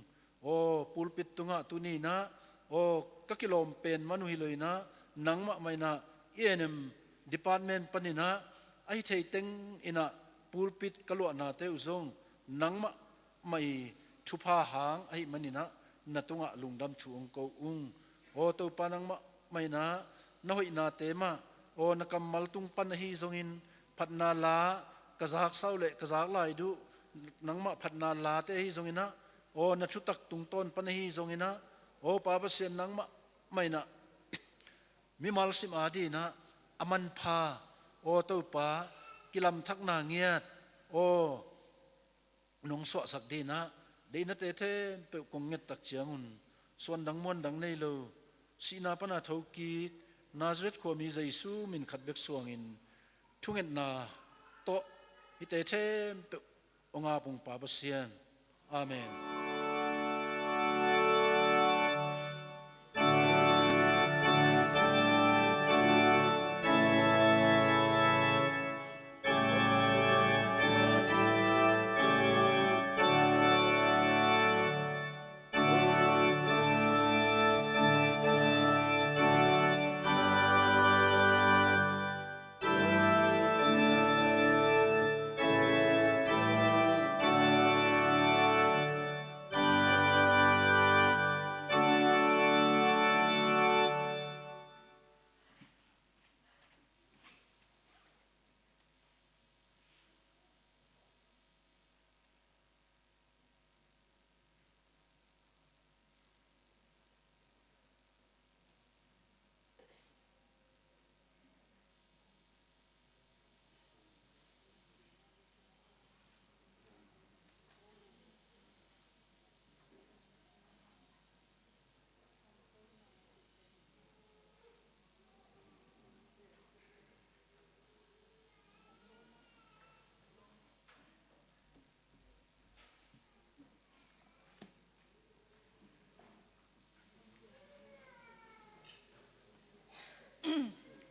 Aw pulpit tungah tuni inah, aw ka kilawm pen man uh hi lo inah, nangmah mah inah i A and M department paninah a hi thei teng inah pulpit ka luahnate uh zong nangmah mah i thupha hang ahih maninah na tungah lungdam thu hong ko ung. Aw Topa, nangmah mah inah na hoihnate mah, aw na kammal tung pan ahi zongin phatna la ka zaksa uh leh ka zak lai duh, nangmah phatna late ahi zonginah, aw na thutak tungtawn pan ahi zonginah, aw Pa Pasian nangmah mah inah mimal sim adinah a manpha, aw Topa, kilamthakna ngiat, aw nong suahsak dinah deihnate thempeuh kong ngettak ciangun, suandang muandang nei lo, sihna pana thokik Nazareth khuami Jesu min khat bek suangin thungetna tawh hihte thempeuh hong ap ung Pa Pasian. Amen.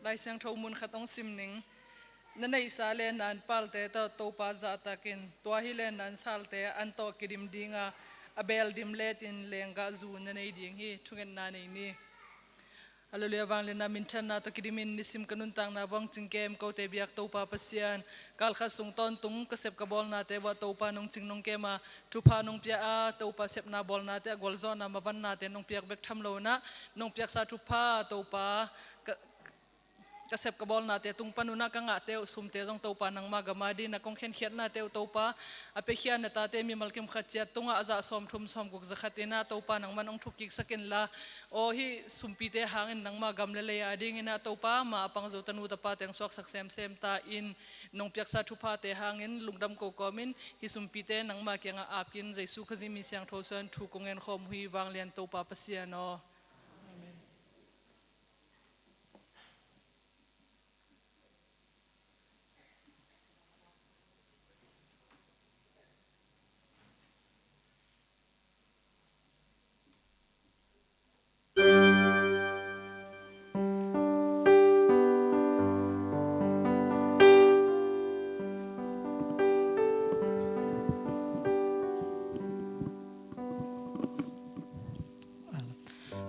Lai Siangtho mun khat hong sim ning. Na neihsa lenna in palte tawh Topa zahtak in, tua hi lenna in salte an tawh kidim dinga, a beel dim letin lenggahzu na nei ding hi. Thungetna nei ni. Halleluiah. Vangliatna minthanna tawh kidimin nisim ka nuntakna vawng cingkem kote biak Topa Pasian, kalkhat sung tawntung ka sep ka bawlnate vah Topa nong cing nong kema, thupha nong pia a Topa sepna bawlnate a gualzawhna mavannate nong piak bek tham lo unah, nong piaksa thupha Topa ka, ka sep ka bawlnate tung pan unah ka ngahte uh sumte zong Topa nangma gam a dinah kong khenkhiatnate uh Topa, a piakhia na tate mimal kim khat ciat tungah a zah sawmthum sawmguk zakhat inah Topa nangman hong thukkiksak inla, aw hih sumpite hangin nangma gam le lei a dinginah Topa, ma a pang zo tanu tapate hong suaksak semsem ta in, nong piaksa thuphate hangin lungdam ko kawmin hih sumpite nangma kiangah apkin Jesu Khazih min siangtho suan thu kong ngen khawm uh hi. Vanglian Topa Pasian aw. Amen.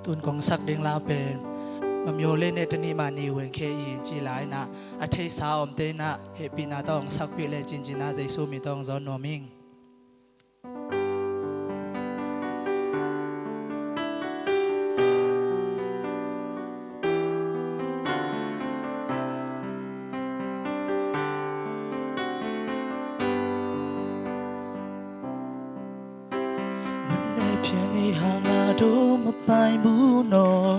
Tun kong sak ding la pen, Mamyo le ne tani mani wen khe in ci la inah, a theisa omte inah hehpihna tawh hong sakpih le cincin ah Jesu min tawh hong zawn nuam ing.မနဲ့ပြန်နေဟာငါတို့မပိုင်ဘူးနော်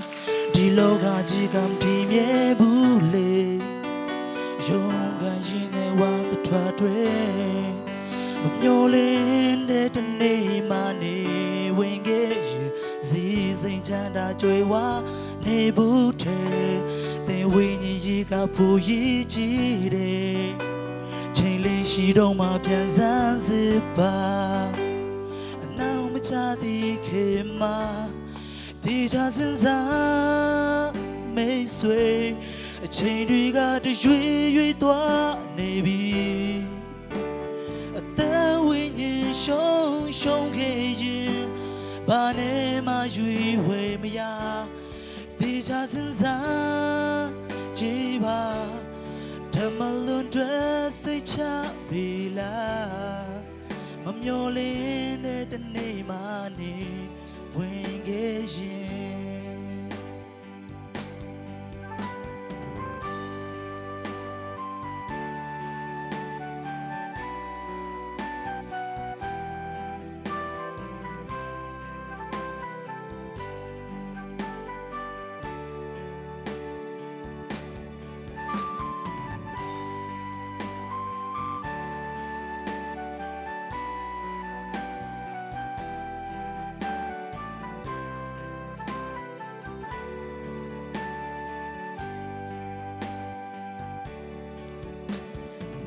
ဒီလောကကြီးကမတည်မြဲဘူးလေ ရုန်းကန်ရင်းနဲ့ဝါသထွားတွေ မမျော်လင့်တဲ့တစ်နေ့မှနေဝင်ခဲ့ရင် စည်းစိမ်ချမ်းသာကြွယ်ဝနေဖို့ထဲ သင်ဝိညာဉ်ရေးကပိုရည်ကြီးတယ် ချိန်လေးရှိတော့မှပြန်စမ်းစစ်ပါ အနောက်မကျသေးခင်မှာ တေချာစဉ်းစားမိတ်ဆွေ အချိန်တွေကတရွေ့ရွေ့သွားနေပြီ အသက်ဝိညာဉ်ရှုံးရှုံးခဲ့ရင် ဘာနဲ့မှရွေးဝယ်မရ တေချာစဉ်းစားကြည့်ပါ ဓမ္မလွန်အတွက်စိတ်ချပြီလား မမျော်လင့်တဲ့တစ်နေ့မှနေဝင်ခဲ့ရင်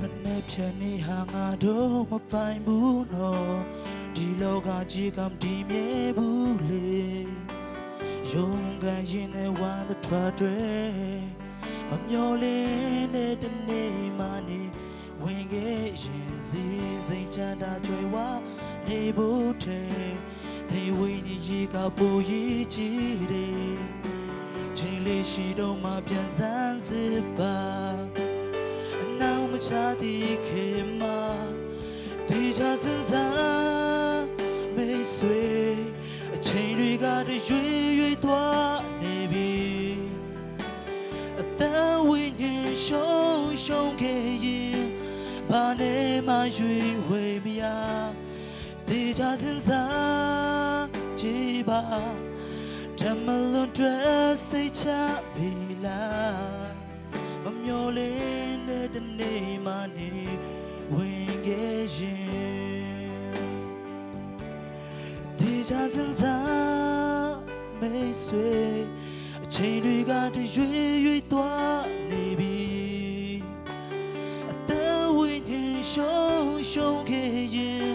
မနက်ဖြန်နေ့ဟာငါတို့မပိုင်ဘူးနော် ဒီလောကကြီးကမတည်မြဲဘူးလေ ရုန်းကန်ရင်းနဲ့ဝမ်းတထွားတွေ မမျော်လင့်တဲ့တစ်နေ့မှနေဝင်ခဲ့ရင်စီစိတ်ချမ်းသာကြွယ်ဝနေဖို့ထဲ ဒီဝိညာဉ်ရေးကပိုရေးကြည့်တယ် ချိန်လေးရှိတော့မှပြန်စမ်းစစ်ပါ အနောက်မချသေးခင်မှာ သေချာစဉ်းစားမိတ်ဆွေ အချိန်တွေကတရွေ့ရွေ့သွားနေပြီ အသက်ဝိညာဉ်ရှုံးရှုံးခဲ့ရင် ဘာနဲ့မှရွေးဝေမရ သေချာစဉ်းစားကြည့်ပါ ဓမ္မလွန်အတွက်စိတ်ချပြီလား မမျော်လင့်တဲ့တစ်နေ့မှနေဝင်ခဲ့ရင် သေချာစဉ်းစားမိတ်ဆွေ အချိန်တွေကတရွေ့ရွေ့သွားနေပြီ အသက်ဝိညာဉ်ရှုံးရှုံးခဲ့ရင်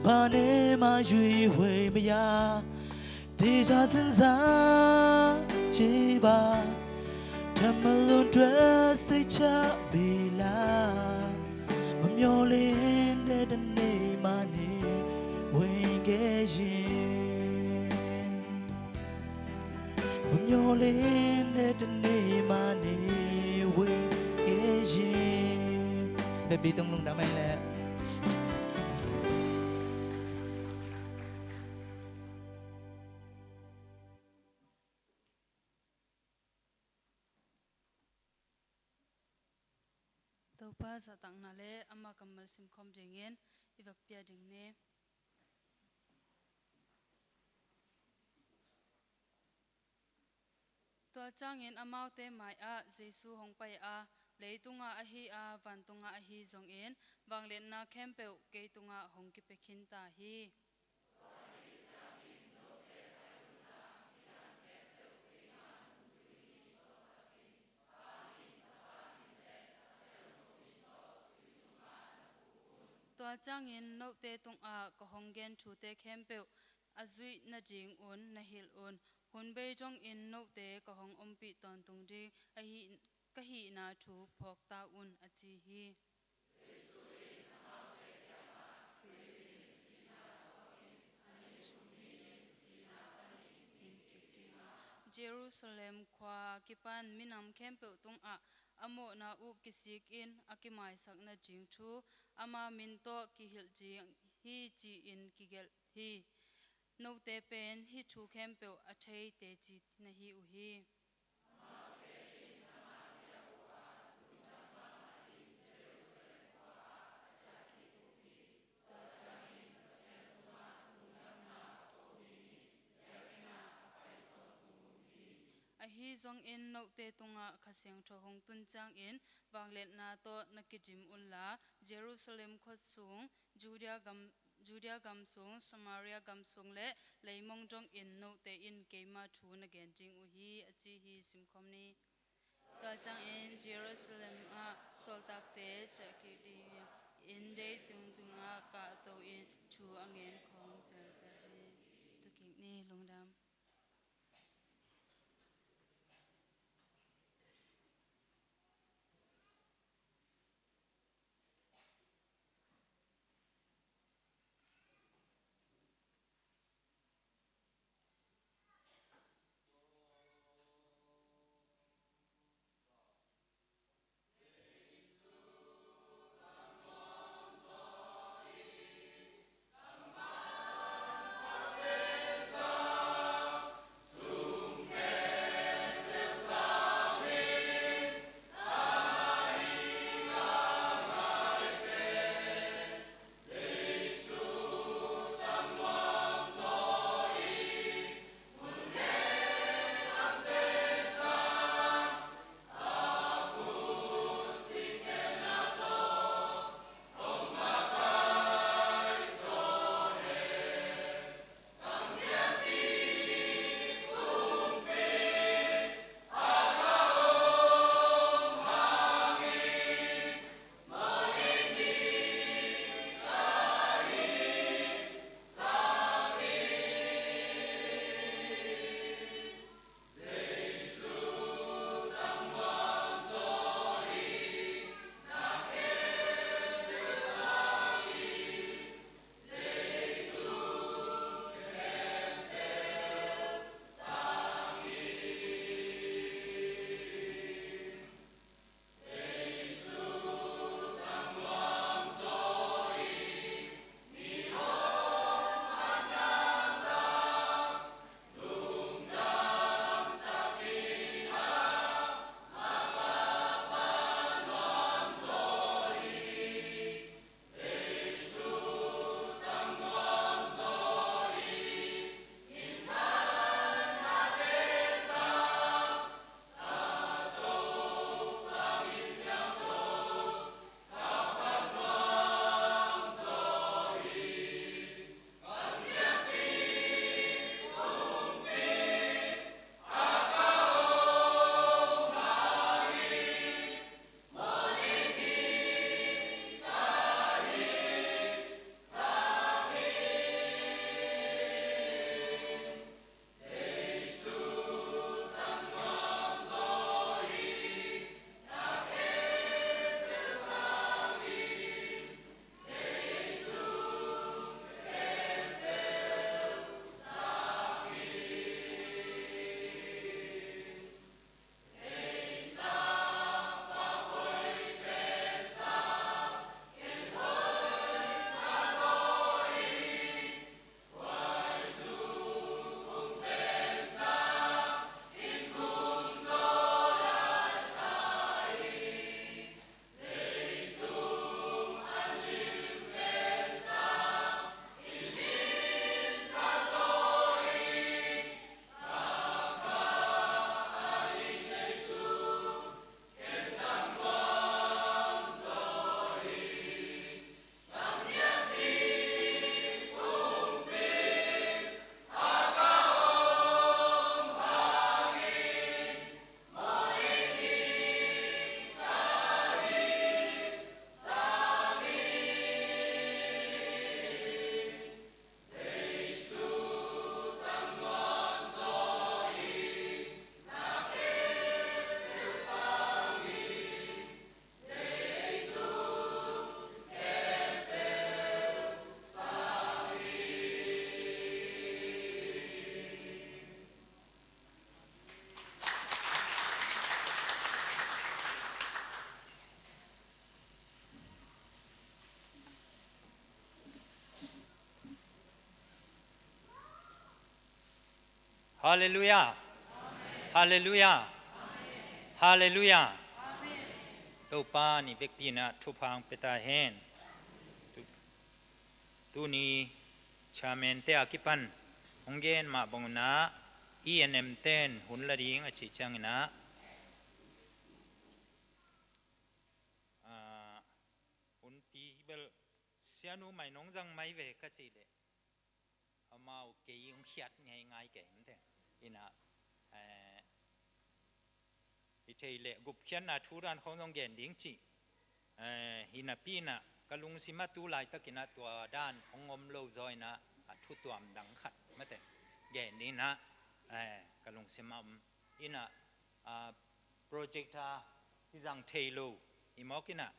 ဘာနဲ့မှရွေးဝေမရ သေချာစဉ်းစားကြည့်ပါ ဓမ္မလွန်အတွက်စိတ်ချပြီလားမမျော်လင့်တဲ့တစ်နေ့မှနေဝင်ခဲ့ရင် မမျော်လင့်တဲ့တစ်နေ့မှနေဝင်ခဲ့ရင် Baby tung lung damai le. Topa zahtakna le ama kammal simkhawm dingin i vekpia ding ni. Tua ciangin amaute mai-ah Jesu hong pai a, leitungah ahi a, vantungah ahi zongin vangliatna khempeuh kei tungah hong kipia khinta hi. Tua ciangin note tungah ka hong gen thute khempeuh a zuih nadingun na hilh un. Hun bei dongin note ka hong ompih tawntung ding ahi, ka hihna thu phawk ta un, a ci hi. Jerusalem khua kipan minam khempeuh tungah a mawhna uh kisik in a kimaisak nading thu ama min tawh kihilh ding hi, ci-in kigelh hi. Note pen hih thu khempeuh a thei teci na hi uh hi. Ahi zongin note tungah Kha Siangtho hong tun ciangin vangliatna tawh na kidim unla, Jerusalem khua sung, Judea gam, Judea gam sung, Samaria gam sung le leimong dongin note in keima thu na gen ding uh hi, a ci hi. Simkhawm ni. Tua ciangin Jerusalem ah sawltakte ciah kik dingin inn deitung tungah kahto in thu a ngen khawm zelzel hi. Tukik ni. Lungdam. Halleluiah. Halleluiah. Halleluiah. Topa nih vekpi-in ah thupha hong pia ta hen. Tu- tuni chairman te a kipan hong gen mah bang un ah, E N M ten hun la ding a cih ciangin ah, ah, hunpi bel sianu mai nong zang mai ve ka cih leh, amau kei hong khiat ngeingai kei mate. Ina, eh, i thei leh gupkhiatna thu dan khong zong gen ding cih, eh, hi napi-in ah ka lungsim ah tu laitakin ah tua dan hong om lo zaw in ah, a thu tuam dang khat mate gen ding in ah, eh, ka lungsim ah om. Ina, ah, project a kizang thei lo hi mawk in ah,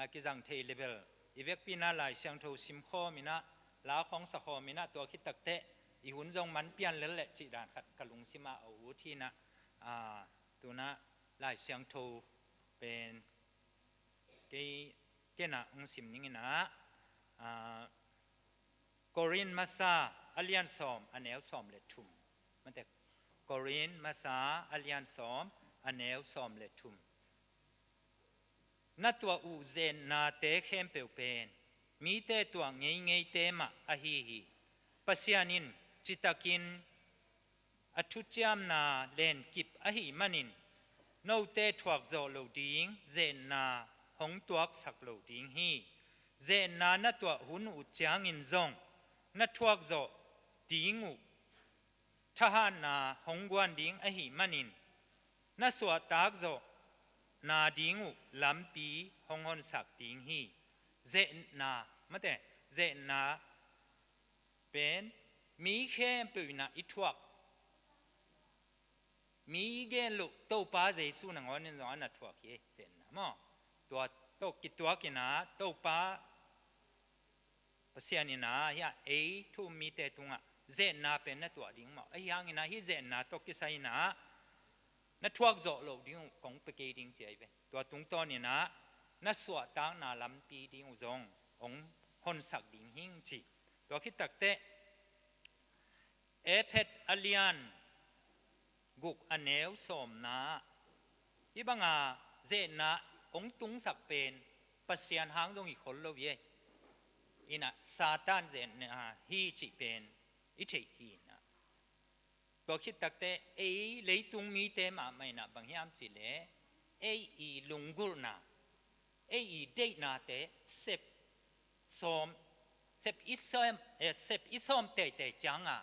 a kizang thei leh bel i vekpi-in ah Lai Siangtho sim khawm in ah, la khawng sa khawm in ah, tua khit takteh i hun zong man pian lel leh cih dan khat ka lungsim ah a ut hi in ah, ah, tu-in ah Lai Siangtho pen kei, ken ah hong sim ning in ah, ah, Korin Masa a lian sawm a neu sawm le thum. Mate, Korin Masa a lian sawm a neu sawm le thum. Na tuah uh zetnate khempeuh pen mite tuah ngeingeite mah ahi hi. Pasian in citakin a thuciamna lenkip ahih manin, note thuak zawh loh ding zetna hong tuaksak lo ding hi. Zetna na tuah hun uh ciangin zong na thuak zawh ding uh thahatna hong guan ding ahih manin, na suahtak zawhna ding uh lampi hong honsak ding hi. Zetna, mate, zetna pen mi khempeuh in ah i thuak, mi gen loh Topa Jesu nangawn in zong a na thuak hi, zetna maw. Tua tawh kituak in ah Topa Pasian in ah hi a, ei thu um mite tungah zetna pen na tuah ding maw. Ahi hangin ah hih zetna tawh kisai in ah na thuak zawh loh ding uh kong pia kei ding ci ahi ve. Tua tungtawn in ah na suahtakna lampi ding uh zong hong honsak ding hing ci. Tua khit takteh Efesa a lian guk a neu sawmna, hih banga zetna hong tungsak pen Pasian hang zong hi khol lo hi. Ina Satan zetna hi cih pen i theih hi ina. Tua khit takteh ei leitung mite mahmah ina bang hiam cih leh, ei i lunggulhna, ei i deihnate sep sawm, sep i sawm, eh, sep i sawm teitei cianga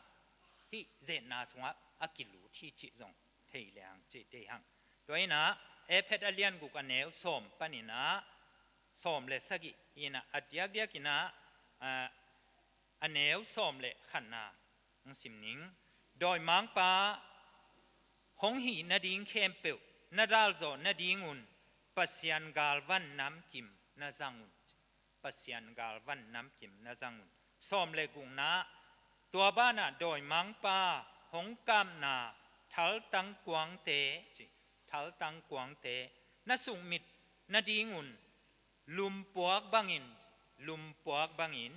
hih zetna sungah a kilut hi cih zong thei leng cih thei hang. Tua ina Efesa a lian guk a neu sawm pan ina sawm le sagih ina a diakdiak ina, ah, a neu sawm le khatna hong sim ning. Dawimangpa hong hih nading khempeuh na dalzawh nadingun Pasian galvan namkim na zang un. Pasian galvan namkim na zang un. Sawm le gukna, tua banah dawimangpa hong kapna thaltang kuangte, ci, thaltang kuangte na sukmit nadingun lumpuak bangin, lumpuak bangin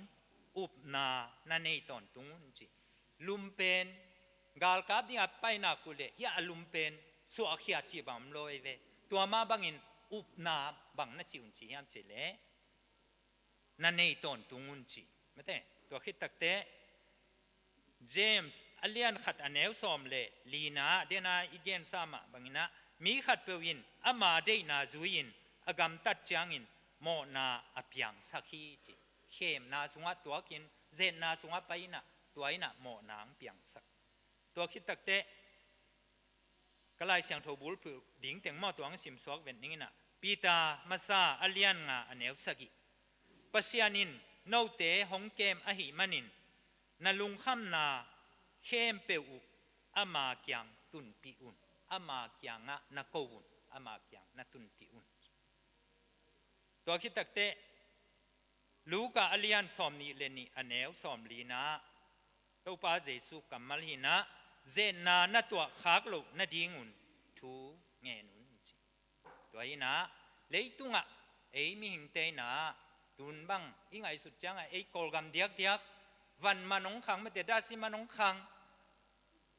upna na nei tawntung un ci. Lum pen galkap dinga paina kuleh hia a lum pen suahkhia cih bang om lo ei ve. Tua mah bangin upna bang na cih un ci hiam cih leh na nei tawntung un ci. Mate, tua khit takteh James a lian khat a neu sawm le lina dena i gensa mah bangina mi khatpeuh in ama deihna zui-in a gamtat ciangin mawhna a piangsak hi ci. Khemna sungah tuakin zetna sungah pai ina tua ina mawhna ang piangsak. Tua khit takteh ka Lai Siangtho bulphuh ding teng maw tua ang simsuak ven ning ina. Peter masa a lian nga a neu sagih. Pasian in note hong kem ahih manin na lungkhamna khempeuh uh ama kiang tunpih un. Ama kiangah na ko un. Ama kiang na tunpih un. Tua khit takteh Luka a lian sawm nih le nih a neu sawm lina Topa Jesu kammal hi ina, zetna na tuah khak loh nadingun thu ngen un ci. Tua hi ina leitungah ei mihingte ina tun bang i ngaihsut ciangah ei Kawlgam diakdiak van man hong khang mate, dasi man hong khang,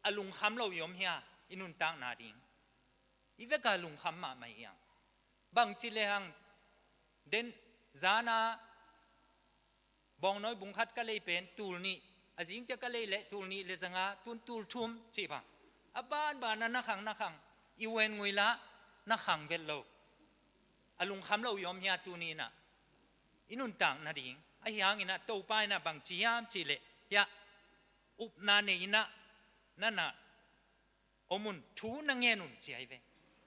a lungkham lo i om hia, i nuntakna ding? I veka lungkham mahmah hiang. Bangci le hang den zana bawngnawi bung khat ka lei pen tul nih, a zing cia ka lei leh tul nih le zanga tun tul thum cih bang. A banbana na khang na khang, i wen ngui la na khang vet lo. A lungkham lo i om hia tuni inah? I nuntak nading ahi hanginah Topa inah bangci hiam cih leh, hiah upna nei inah nanah om un, thu na ngen un ci ahi ve.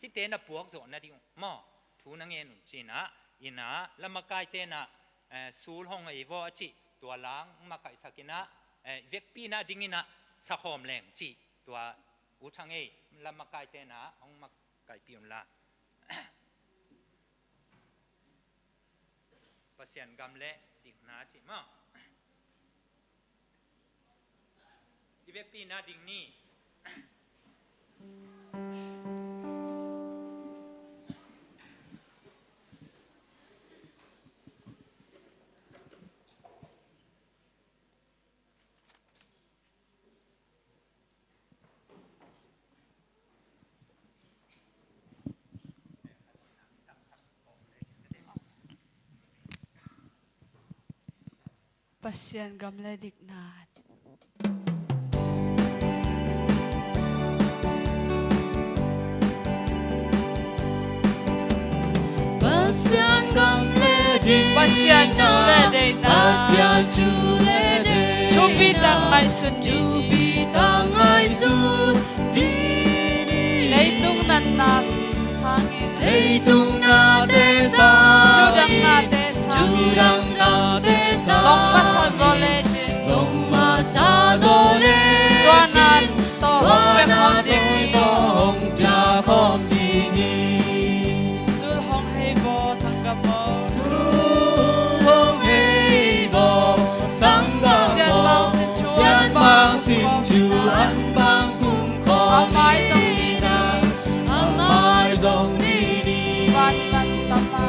Hihte na puak zawh nading uh maw, thu na ngen un cinah, inah lamakaite inah, eh, sul hong ei vaw a cih tua lang makaihsak inah, eh, vekpi inah ding inah sakhawm leng cih tua u thang ei lamakaite inah hong makaihpih unla. Pasian gam le dikna cih maw? I vekpi na ding ni. Pasian gam le dikna. Pasian gam le dikna. Pasian thu le deihna. Pasian thu le deihna. Thupi tak ngaihsun ding. Thupi tak ngaihsun ding. Leitung natna sangin. Leitung nate sangin. Thudang nate sangin. Thudang nate sangin. Zong masa zaw lecin. Zong masa zaw lecin. Tua na tawh hong pia khawm ding hi. Tua na tawh hong pia khawm ding hi. Sul hong hei vaw sanggam aw. Sul hong hei vaw sanggam aw. Sian bang sin thu an bang kum khawm in ah. Amah zong ni ni. Amah zong ni ni. Van man tam a.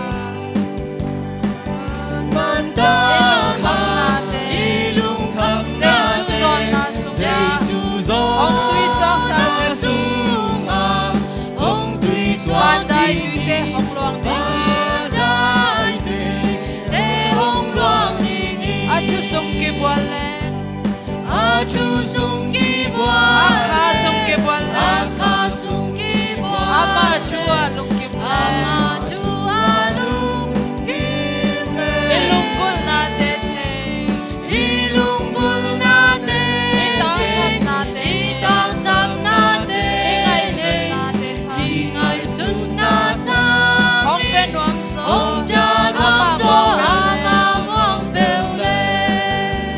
Van man tam a. I lungkham nate. I lungkham nate. Jesu zawnna sungah. Jesu zawnna sungah. Hong tuisuak sal sungah. Hong tuisuak ding hi. Vandai tuite hong luang ding hi. Vandai tuite hong luang ding hi. A thu sung kibual le. A thu sung kibual. A kha sung kibual le. A kha sung kibual. Ama thu ah lungkim le. Ama thu ah lungkim le. I lunggulhnate thei. I lunggulhnate thei. I tangsapnate. I tangsapnate. I ngaihsutnate sang. I ngaihsutna sang. Hong pia nuam zaw. Hong pia nuam zaw. Ama muang peuh le. Ama muang peuh le.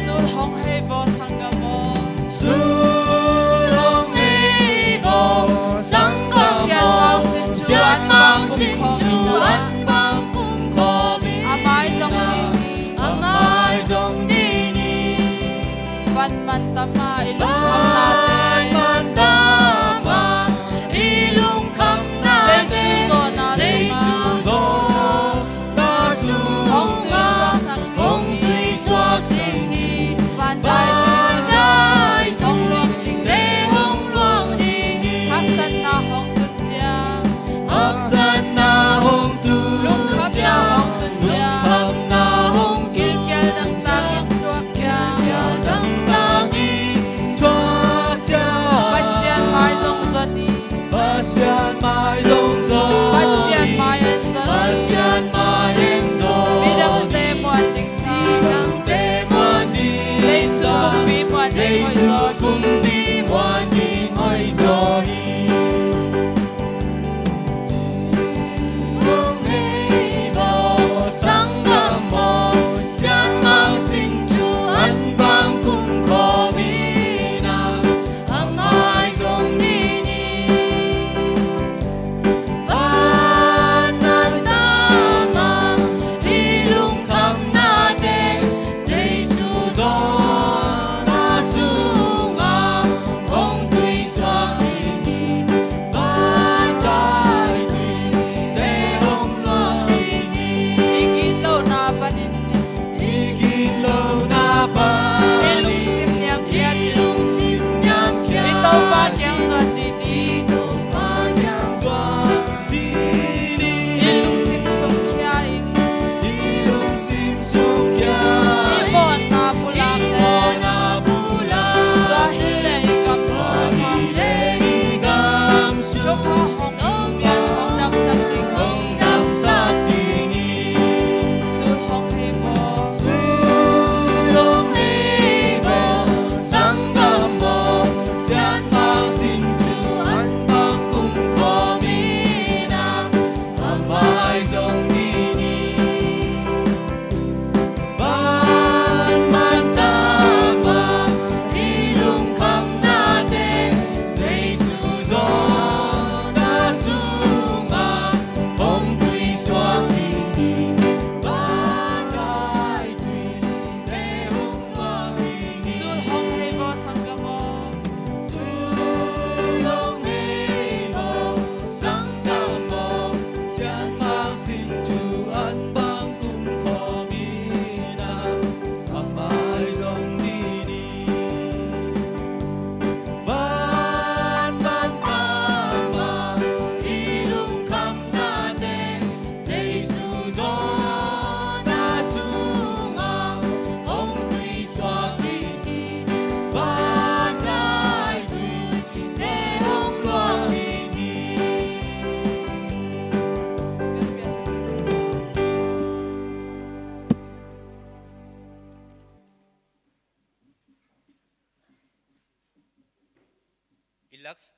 Sul hong hei vaw sanggam aw. Sul hong hei vaw sanggam aw. Sian mang sin thu an bang kum khawm in ah. Amah zong ni ni. Amah zong ni ni. Van man tam a i lungkham nate. Van man tam a i lungkham nate. Jesu zawnna sungah. Jesu zawnna sungah. Hong tuisuak sak ding hi. Hong tuisuak ding hi. Vandai tuite hong luang ding hi. Hong luang ding hi. Haksatna hong tun ciang. Haksatna hong tun ciang. Lungkhamna hong tun ciang. Lungkhamna hong tun ciang. Gilkial dangtak in thuak ciang. Gilkial dangtak in thuak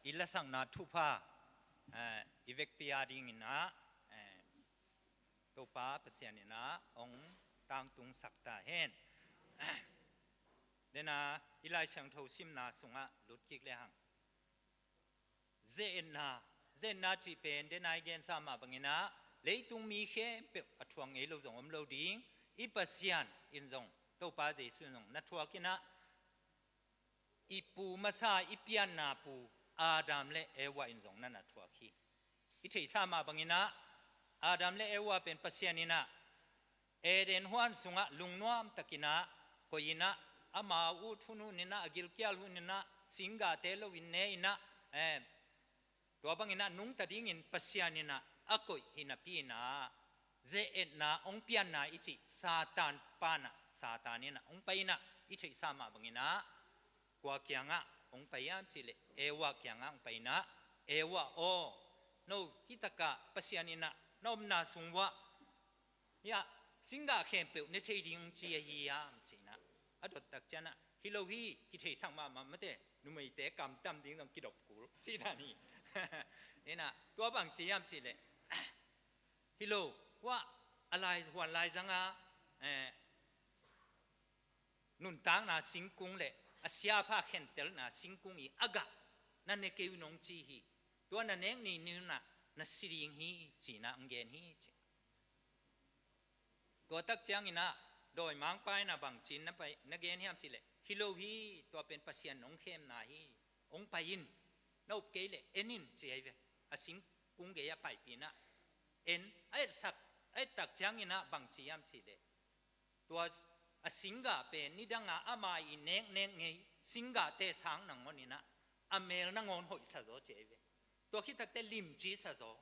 i lasakna thupha, eh, i vekpi a dingin ah, eh, Topa Pasian in ah hong tangtungsak ta hen. Dena i Lai Siangtho simna sungah lut kik le hang. Ze-etna, ze-etna cih pen dena i gensa mah bangin ah leitung mi khempeuh a thuak ngei lo zong om lo ding, i Pasian in zong, Topa Jesu in zong na thuak in ah, i pu masa, i pianna pu Adam le Eva in zong na na thuak hi. I theihsa mah bangin ah Adam le Eva pen Pasian in ah Eden huan sungah lungnuam takin ah koih in ah, amau ut hun hun in ah, a gilkial hun in ah, singgahte lo in ne in ah, eh, tua bangin ah nungta dingin Pasian in ah a koih hi napi in ah, ze-etna hong pianna i cih Satan pan ah, Satan in ah hong pai in ah, i theihsa mah bangin ah kua kiangah hong pai hiam cih leh Eva kiangah hong pai in ah, Eva aw, no hih takah Pasian in ah na omna sung uah hiah singgah khempeuh ne thei ding hong ci ahi hiam ci in ah, a dot tak ciangin ah, hi lo hi, kitheihsak mahmah mate, numeite kamtam ding zong kidop kul ci dan hi. In ah tua bang ci hiam cih leh, hi lo, uah a lai, huan laizang a, eh, nuntakna singkung le a siapa khentelna singkung i a gah na ne kei un hong ci hi. Tua na nek ni ni un ah na si ding hi ci in ah hong gen hi ci. Tua tak ciangin ah dawimangpa in ah bang ci in na pai, na gen hiam cih leh, hi lo hi, tua pen Pasian hong khemna hi, hong pai in, na up kei leh en in ci ahi ve. A singkung gei ah paipih in ah en, a etsak, a et tak ciangin ah bang ci hiam cih leh, tua a singgah pen nidang a ama i neknek ngei singgahte sang nangawn in ah a mel nangawn hoihsa zaw ci ahi ve. Tua khit takteh limci sa zaw,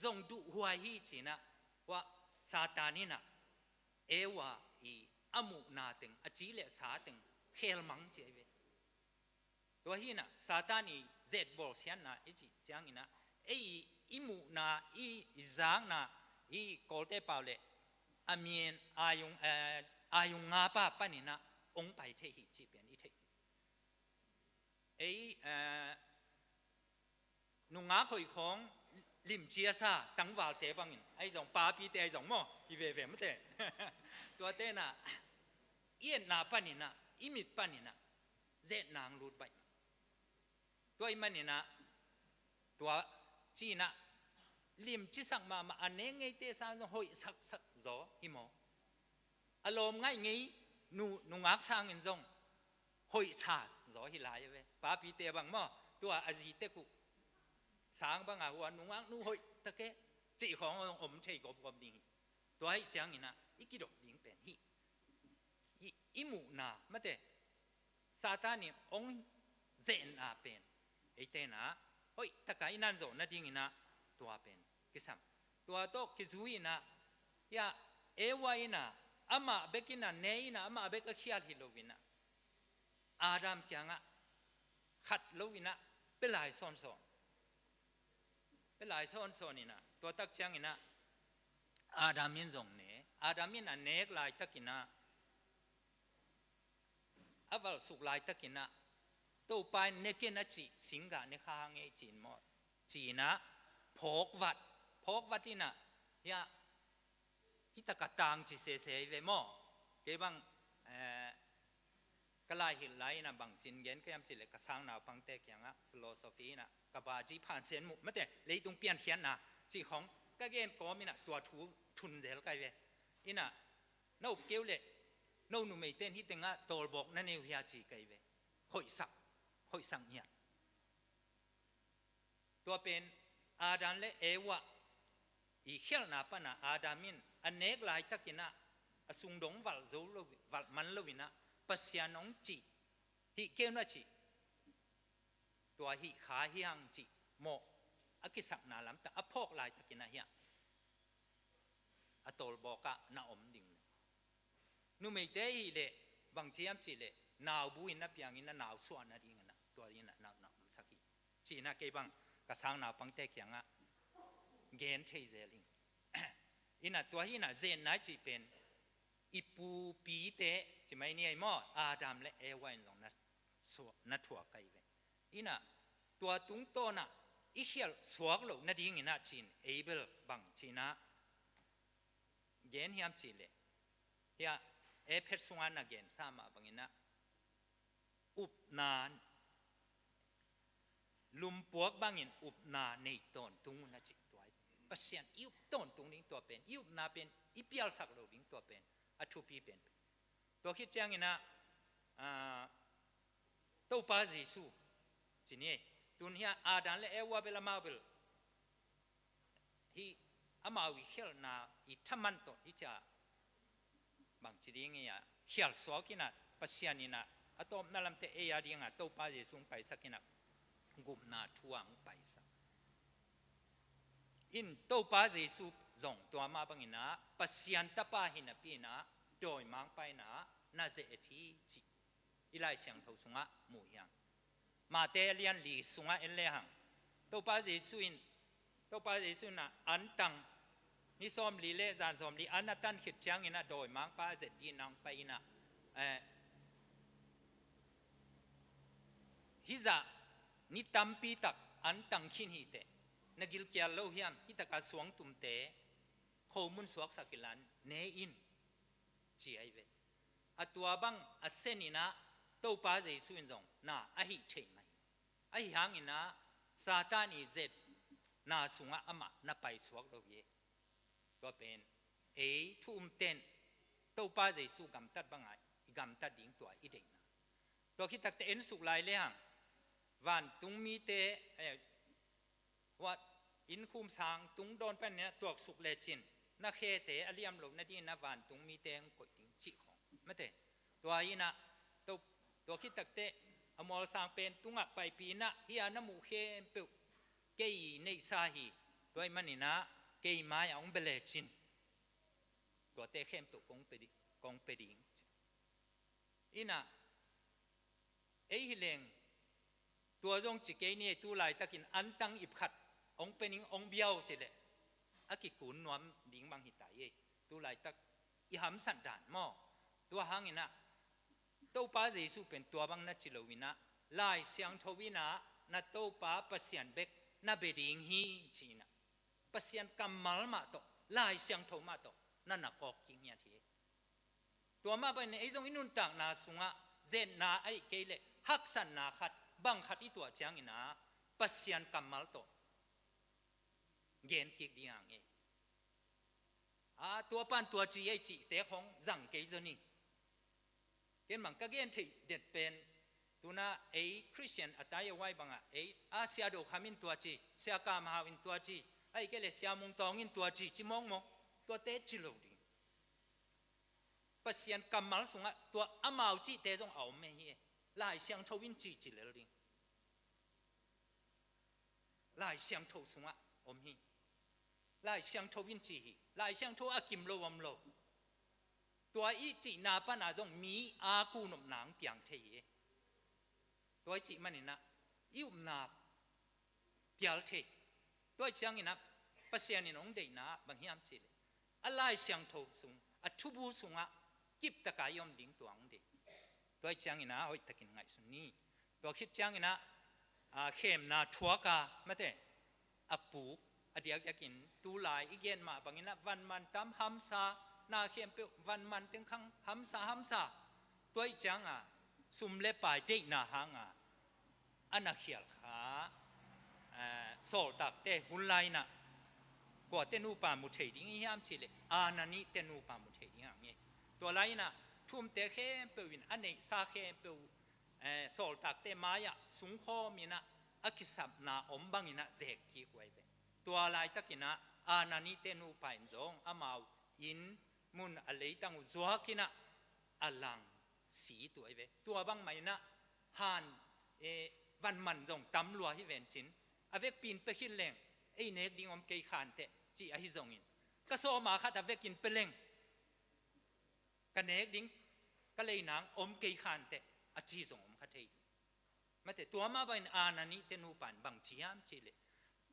zong duhhuai hi ci in ah, uah Satan in ah Eva i a muhna teng, a ci le a sa teng khelmang ci ahi ve. Tua hi in ah Satan i zetbawl siatna i cih ciangin ah, ei i, i muhna, i, i zakna, i Kawlte pau leh a myen, a yung, eh, a yung ngapa panin ah hong pai thei hi cih pen i thei hi. Ei, eh, nungak hoih khawng limci a sa tangvalte bangin, ahi zong papite ahi zong maw, hi veve mate. Tuate in ah i etna panin ah, i mit panin ah ze-etna hong lut baih. Tua ahih manin ah tua ci in ah limcisak mahmah, a nek ngeite sang zong hoihsaksak zaw hi maw? A lawm ngaih ngei nu, nungak sangin zong hoihsa zaw hi lai ve. Papite bang maw, tua a zi tek uh sang bang a, hua nungak nu hoih tak e, cih khawng zong om thei gawpgawp ding hi. Tua ahih ciangin ah i kidop ding pen hih, hih i muhna mate, Satan in hong ze-etna pen eite in ah hoih tak a i nan zawh nadingin ah tua pen kisam. Tua tawh kizui in ah, hiah Eva in ah amah bek in ah ne in ah, amah bek a khial hi lo in ah, Adam kiangah khat lo in ah pia lai sawnsawn. Pia lai sawnsawn in ah, tua tak ciangin ah Adam in zong ne. Adam in a nek laitakin ah, a valhsuk laitakin ah, Topa in ne ken a cih singgah ne kha hang ei ci in maw, ci in ah phawkvat, phawkvat in ah, hiah hih tak a tangci sese hi ve maw. Kei bang, eh, ka laihilh lai in ah bangci in gen ka hiam cih leh, ka sang naupangte kiangah philosophy in ah, ka baji phansen muh mate, leitung piankhiatna cih khawng ka gen kawm in ah tua thu thun zel ka hi ve. In ah na up kei uh leh, no numeite in hih tengah tawlbawk na nei uh hia ci ka hi ve. Hoihsak, hoihsak ngiat. Tua pen Adam le Eva i khialhna pan ah Adam in a nek laitakin ah a sungdong valh zo lo, valh man lo in ah, Pasian hong cih, hih kei un a cih, tua hih kha hi hang cih mawh a kisakna lamtak a phawk laitakin ah hiah a tawlbawk ah na om ding. Numeite ahih leh bangci hiam cih leh, naubu in na piangin na nau suah nadingin ah tua in ah na, na omsak hi, ci in ah kei bang ka sang naupangte kiangah gen thei zel ing. In ah tua hi in ah ze-etna i cih pen i pupite ci mai ni ei maw, Adam le Eva in zong na suah, na thuak ka hi ve. In ah tua tungtawnah i khialh suak loh nadingin ah ci-in ei bel bang ci-in ah gen hiam cih leh, hia, Efesa sungah na gensa mah bangin ah upna, lumpuak bangin upna nei tawntung un a cih tuai. Pasian i up tawntung ding tua pen, i upna pen i pialsak lo ding tua pen a thupi pen. Tua khit ciangin ah, ah, Topa Jesu ci ni ei. Tun hia Adam le Eva bel amau bel hih amau i khialhna i thaman tawh hih cia bangci ding ia khialh suak in ah, Pasian in ah a tawpna lamte ei a dingah Topa Jesu hong paisak in ah gupna thu ah hong paisak. In Topa Jesu zong tua mah bangin ah Pasian Tapa hi napi in ah dawimangpa in ah na ze-et hi cih i Lai Siangtho sungah mu hi hang. Mate a lian li sungah en le hang, Topa Jesu in, Topa Jesu in ah antang ni sawmli le zan sawmli an a tan khit ciangin ah dawimangpa a zet dingin ah hong pai in ah, eh, hih zah ni tampi tak antang khin hi teh, na gilkial lo hiam, hih takah suangtumte khomun suaksak inla ne in, ci ahi ve. A tua bang a sen in ah Topa Jesu in zong na a hih theih mah hi. Ahi hangin ah Satan i zetna sungah amah na paisuak lo hi. Tua pen ei thu umten Topa Jesu gamtat bangah i gamtat ding tua i deihna. Tua khit takte en suk lai le hang, vantung mite, eh, wat, inn khum sang tung dawn panin ah tuaksuk lecin na khete a liam loh nadingin ah vantung mite hong koih ding cih khawng, mate. Tua in ah, tua, tua khit takte a mual sang pen tungah paipih in ah, hia na muh khempeuh kei neihsa hi. Tua ahih manin ah kei mai-ah hong bia lecin tuate khempeuh kong pia di-, kong pia ding. In ah, ei hi leng, tua zong ci kei ni, tu laitakin antang ip khat hong pia ning hong bia o ci leh a kikun nuam ding bang hi ta hi. Tu laitak i hamsat dan maw. Tua hangin ah Topa Jesu pen tua bang na ci lo in ah, Lai Siangtho in ah na Topa Pasian bek na bia ding hi ci in ah, Pasian kammal mah tawh, Lai Siangtho mah tawh na na kawk kik ngiat hi. Tua mah bangin ei zong i nuntakna sungah zetna ahih kei leh haksatna khat, bang khat i tuah ciangin ah Pasian kammal tawh gen kik ding hang ei. A, tua pan tua ci ei cihte khawng zang kei zaw ni. Ken bang ka gen theih det pen, tuna ei Christian a tai a wai bangah, ei, a, Sia Do Kham in tua ci, Sia Kam Hau in tua ci, ahih kei leh Sia Mung Tawng in tua ci, ci mawkmawk, tuate ci lo ding. Pasian kammal sungah tua amau cihte zong a om mah hi. Lai Siangtho in ci ci lel ding. Lai Siangtho sungah om hi. Lai Siangtho in ci hi. Lai Siangtho a kim lo om lo. Tua i cihna pana zong mi a kunopna hong piang thei hi. Tua i cih manin ah i upna pial thei. Tua i ciangin ah Pasian in hong deihna bang hiam cih leh, a Lai Siangtho sung, a thubu sungah kiptaka i om ding tua hong deih. Tua i ciangin ah hoihtakin ngaihsun ni. Tua khit ciangin ah, a, khemna thuak a, mate, a puk, a diakdiakin tulai i gen mah bangin ah van man tam hamsa, na khempeuh van man teng khawng hamsa hamsa. Tua i cianga sum le pai deihna hanga a na khial kha, eh, sawltakte hun lai-in ah kuate nupa mu thei ding i hiam cih leh, Anna nihte nupa mu thei ding hang hi. Tua lai-in ah thu umte khempeuh in a neihsa khempeuh, eh, sawltakte mai-ah sungkhawm in ah a kisapna om bangin ah zek kik uh ahi ve. Tua laitakin ah Anna nihte nupa in zong amau inn mun a leitang uh zuak in ah a lang si tuh ahi ve. Tua bangmah in ah han, eh, van man zong tam lua hi ven cin, a vekpi in pia khin leng ei nek ding om kei khan teh cih ahi zongin, ka sawma khat a vekin pia leng ka nek ding, ka lei nang om kei khan teh a ci zong om kha thei. Mate, tua mah bangin Anna nihte nupa in bang ci hiam cih leh,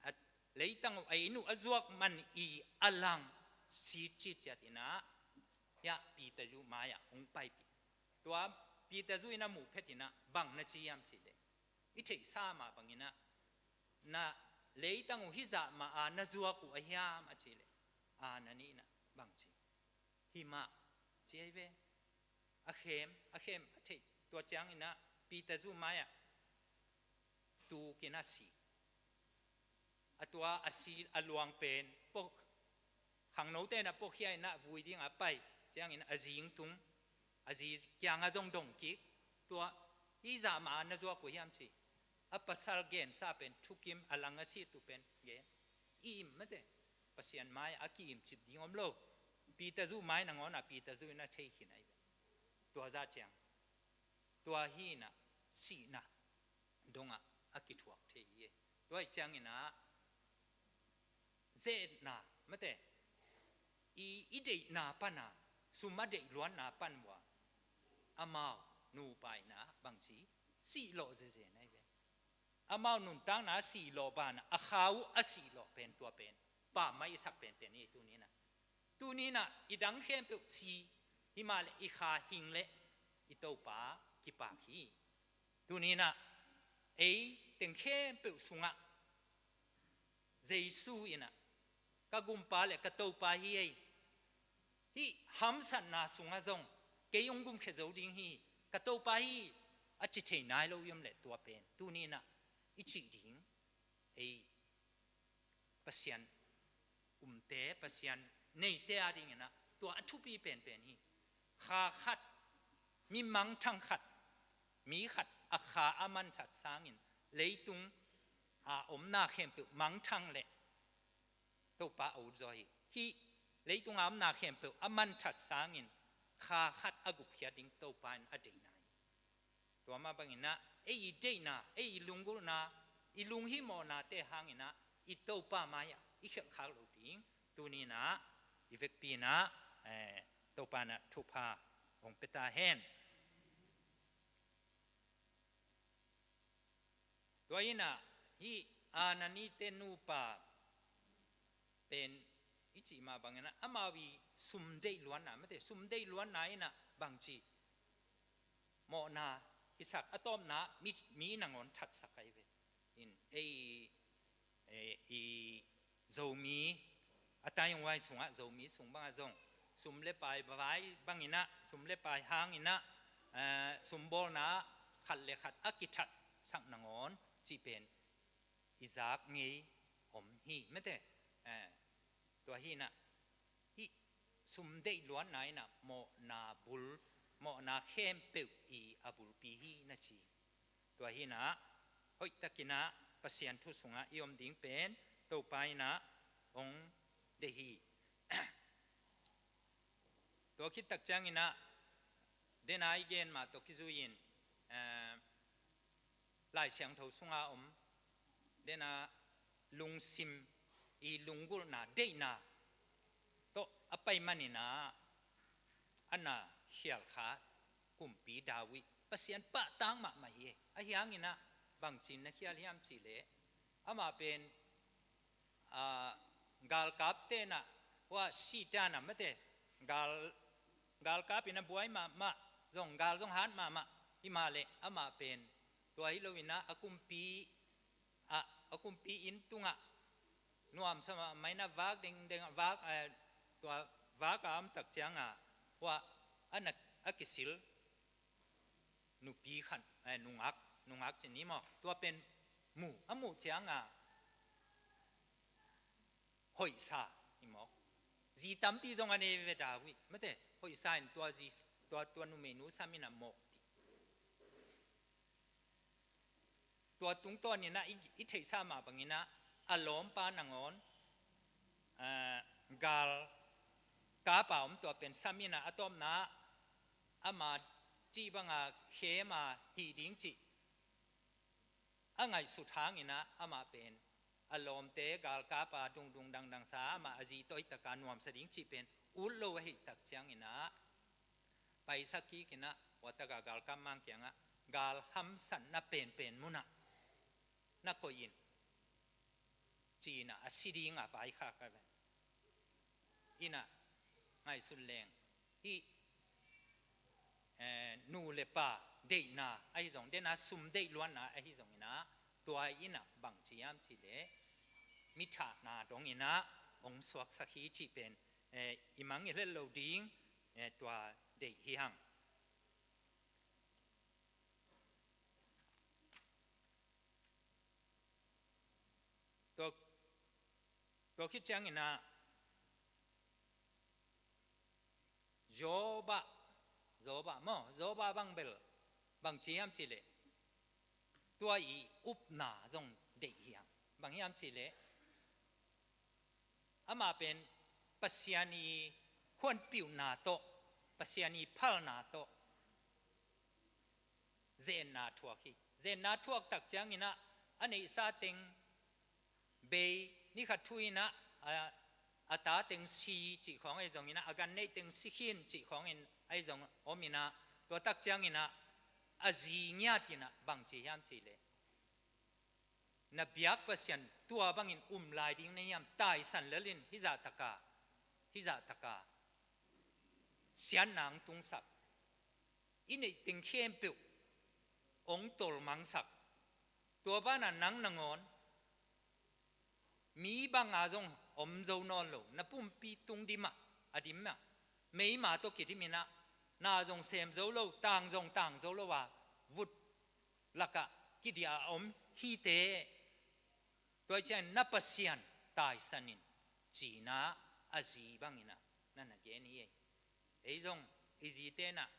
a leitang uh, a inn uh a zuak man i a lang si citciat in ah, hiah Peter zu mai-ah hong paipih. Tua Peter zu in a muh phet in ah bang na ci hiam cih leh, i theihsa mah bangin ah na leitang uh hizah mah a na zuak uh a hiam a cih leh, a na nihna bang ci, hi mah ci ahi ve. A khem a khem a theih, tua cianginah Peter zuh mai-ah tukin a si. A tua a si a luang pen pok khangnote na pok hiainah vui dingah pai ciangin a zing tung, a zi kiangah zong dong kik. Tua hizah mah a na zuak uh hiam ci, a pasal gensa pen thukim a lang a sit uh pen gen. I im mate, Pasian mai a ki-im cip ding om lo. Peter zuh mai nangawnah Peter zuh in a thei khin ahi ve. Tua zah ciang tua hinah sihna dongah a kithuak thei hi. Tua ih cianginah zetna mate, i, i deihna pana, sum a deih luanna pan vua amau nupa inah bangci sihlawh zezen ahi ve. Amau nuntakna a sihlawh banah a kha uh a sihlawh pen tua pen pammaih i sak penpen hi. Tuninah, tuninah i dang khempeuh si, himahleh i kha hing leh i Topa kipak hi. Tuninah ei teng khempeuh sungah Jesu inah ka gumpa le ka Topa hi ei. Hih hamsatna sungah zong kei hong gumkhia zo ding hi, ka Topa hi a ci thei nai lo i om leh tua pen tuninah i cih ding ei Pasian umte, Pasian neite a dinginah tua a thupi penpen hi. Kha khat, mi mangthang khat, mi khat a kha a manthat sangin leitung a omna khempeuh mangthang leh Topa a ut zaw hi. Hih leitung a omna khempeuh a manthat sangin kha khat a gupkhiat ding Topa in a deihna hi. Tua mah banginah ei i deihna, ei i lunggulhna, i lunghimawhnate hanginah i Topa mai-ah i khelhkhak loh ding tuninah i vekpi inah, eh, Topa inah thupha hong pia ta hen. Tua inah hih Ananite nupa pen i cih mah banginah amau i sum deih luanna mate, sum deih luanna inah bangci mawhna kisak a tawpna mi, mi nangawn thatsak ahi ve. In ei, ei i Zomi a taiyungwai sungah Zomi sung bangah zong sum le pai vai banginah, sum le pai hanginah, eh, sumbawlna khat le khat a kithatsak nangawn cih pen i zak ngei om hi mate. Eh, tua hinah hih sum deih luanna inah mawhna bul, mawhna khempeuh i a bulpi hi na ci. Tua hinah hoihtakinah Pasian thu sungah i om ding pen Topa inah hong deih hi. Tua khittak cianginah dena i gen mah tawh kizui-in, eh, Lai Siangtho sunga om dena lungsim i lunggulhna deihna tawh a pai maninah a na khial kha kumpi David Pasian pahtak mahmah hi. Ahi hanginah bangcin na khial hiam cihleh amah pen, ah, galkap tenah hua sitana mate, gal, galkap inah buai mahmah, zong gal zong hat mahmah. Himahleh amah pen tua hi loinah a kumpi ah, a kumpi inn tungah nuamsa mahmah inah vak dengdeng ah vak, eh, tua vak a om tak cianga hua a na a kisil nupi khan, eh, nungak, nungak cin hi maw? Tua pen mu, a muh cianga hoihsa hi maw? Zi tampi zong a nei ve David mate, hoihsa in tua zi, tua, tua numeinu sam inah mawh dih. Tua tungtawninah i, i theihsa mah banginah a lawmpa nangawn, eh, gal kapa om tua pen sam inah a tawpna ama cih banga khema hih ding cih a ngaihsut hanginah amah pen a lawmte galkapa dungdung dangdangsa amah a zi tawitaka nuamsa ding cih pen ut lo ahih tak cianginah paisak kikinah wataka galkap mang kiangah gal hamsatna penpen munah na koih in cinah a si dingah vaikhak a ve. Inah ngaihsun leng hih, eh, nu le pa deihna ahi zong dena sum deih luanna ahi zonginah Tua in ah bang ci hiam cih leh, mi thahna dong in ah hong suaksak hi cih pen, eh, i mangngilh het lo ding, eh, tua deih hi hang. Tua, tua khit ciangin ah, Job ah, Job ah maw, Job ah bang bel, bang ci hiam cih leh, tua i upna zong deih hi hang. Bang hiam cih leh, amah pen Pasian i khuanpihna tawh, Pasian i phalna tawh zenna thuak hi. Zenna thuak tak ciangin ah, a neihsa teng bei, ni khat thu in ah, a, a ta teng si cih khawng ahi zongin ah, a gan neih teng si khin cih khawngin ahi zong om in ah, tua tak ciangin ah, a zi ngiat in ah bang ci hiam cih leh, na biak Pasian tua bangin um lai ding na hiam, taisan lel in, hih zahtak a, hih zahtak a siatna hong tungsak, i neih teng khempeuh hong tolmangsak, tua banah nang nangawn mi banga zong om zo nawn lo, na pumpi tung dim ah, a dim ah, meima tawh kidim in ah, na zong sem zo lo, tang zong tang zo lo a, vut lakah kidiah a om hi teh. Tua ciang na Pasian taisan in, ci-in ah a zi bangin ah na na gen hi ei. Ei zong i zite in ah,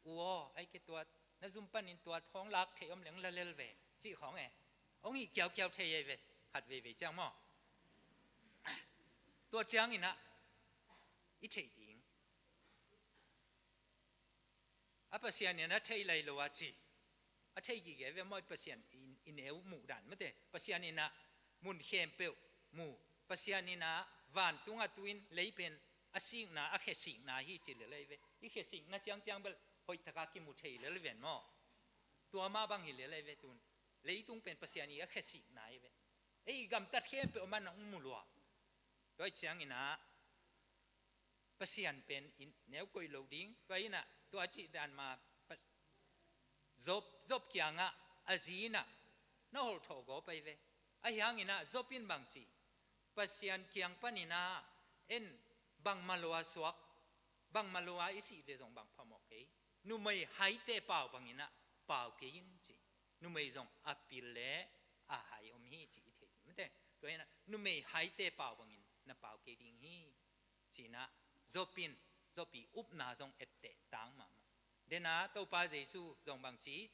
"U aw, ei ke tua, na zum panin tua thawng lak theih om leng la lel ve," cih khawng e. Hong hih kiaukiau thei ei ve, khat veivei ciang maw. Tua ciangin ah i theih ding. A Pasian in a thei lai lo a ci. A thei gige ve maw, i Pasian i, i neu muh dan mate. Pasian in ah mun khempeuh mu. Pasian in ah vantung a tu in lei pen a sikna, a khe sikna hi ci lel ei ve. I khe sikna ciangciang bel hoih taka kimu thei lel ven maw. Tua mah bang hi lel ei ve tun. Leitung pen Pasian i a khe sikna hi ve. Ei i gamtat khempeuh man a hong mu lua. Tua i ciangin ah Pasian pen i neu koih lo ding. Tua in ah, tua cih dan mah, Pa-, Job, Job kiangah a zi in ah na holh thawh gawp ei ve. Ahi hangin ah Job in bang ci, Pasian kiang panin ah, en, bangmah lo a suak, bangmah lo a i sih leh zong bang phamawh kei. Numei haite pau bangin ah pau kei in ci. Numei zong a pil leh a hai om hi ci i thei ding mate. Tua in ah numei haite pau bangin na pau kei ding hi. Ci-in ah Job in, Job i upna zong etteh tang mahmah. Dena Topa Jesu zong bang ci,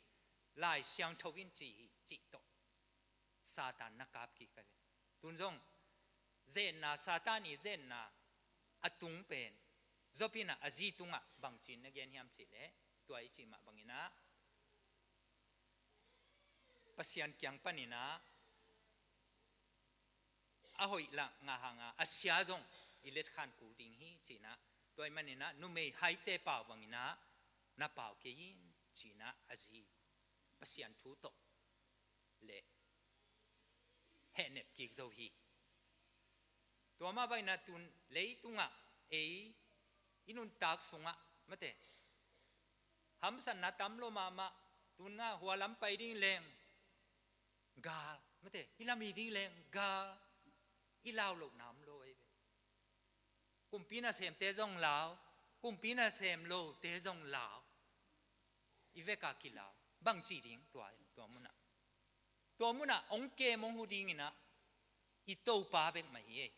Lai Siangtho in ci hi, cih tawh Satan na kap kik a ve. Tun zong zenna, Satan i zenna a tung pen, Job in ah a zi tungah bang ci-in na gen hiam cih leh, tua i cih mah bangin ah Pasian kiang panin ah a hoih lah ngah hanga a sia zong i letkhan kul ding hi ci-in ah, tua ahih manin ah numei haite pau bangin ah na pau kei in ci-in ah a zi Pasian thu tawh leh hehnep kik zo hi. Tua mah bangin ah tun leitungah ei i nuntak sungah mate, hamsatna tam lo mahmah, tun ah hua lam pai ding leng gal mate, i lam hi ding leng gal, i lau lohna om lo ei ve. Kumpi nasemte zong lau, kumpi nasem lote zong lau. I vekah kilau. Bang ci ding tua, tua munah. Tua munah hong kem hong hu dingin ah i Topa bek mah hi ei.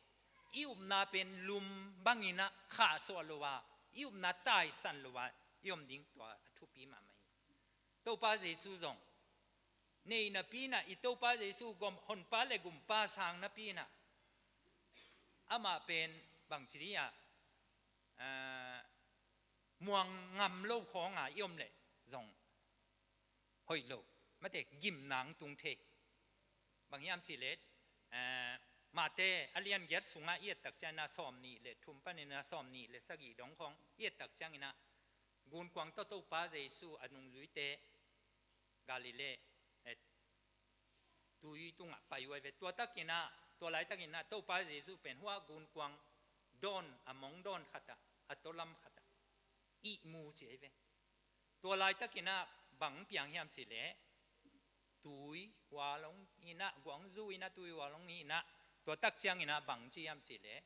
I upna pen lum bangin ah khahsuah lo a, i upna taisan lo a i om ding tua a thupi mahmah hi. Topa Jesu zong nei napi in ah, i Topa Jesu gom, Honpa le Gumpa sang napi in ah, amah pen bang ci dih ah, ah, muang ngam lo khawng a i om leh zong hoih lo mate, gimna hong tung thei. Bang hiam cih leh, eh, Mate a lian giat sungah i et tak ciangin ah sawm nih le thum panin ah sawm nih le sagih dong khawng i et tak ciangin ah gunkuang tawh Topa Jesu a nungzuite Galilee, eh, tui tungah pai uh ahi ve. Tua takin ah, tua laitakin ah Topa Jesu pen hua gunkuang dawn, a mong dawn khatah, a tawlam khatah ihmu ci ahi ve. Tua laitakin ah bang piang hiam cih leh, tui hual hong hi-in ah, guangzu in ah tui hual hong hi-in ah, tua tak ciangin ah bang ci hiam cih leh,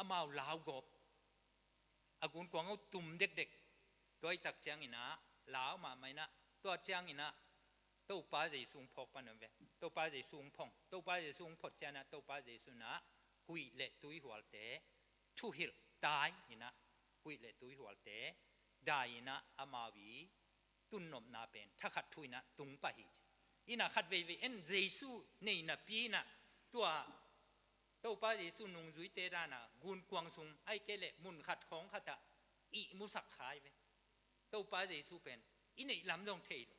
amau laugawp, a gunkuang uh tum dekdek. Tua hi tak ciangin ah lau mahmah in ah, tua ciangin ah Topa Jesu hong phawk pan uh ve. Topa Jesu hong phong, Topa Jesu hong phot ciangin ah Topa Jesu in ah huih le tui hualte thuhilh tai in ah, huih le tui hualte dai in ah, amau i tunnopna pen thakhat thu in ah tung pah hi ci. In ah khat veivei en Jesu nei napi in ah, tua Topa Jesu nungzuite dan ah gunkuang sung, ahih kei leh mun khat khawng khat ah ihmusak kha hi ve. Topa Jesu pen i neih lam zong thei lo.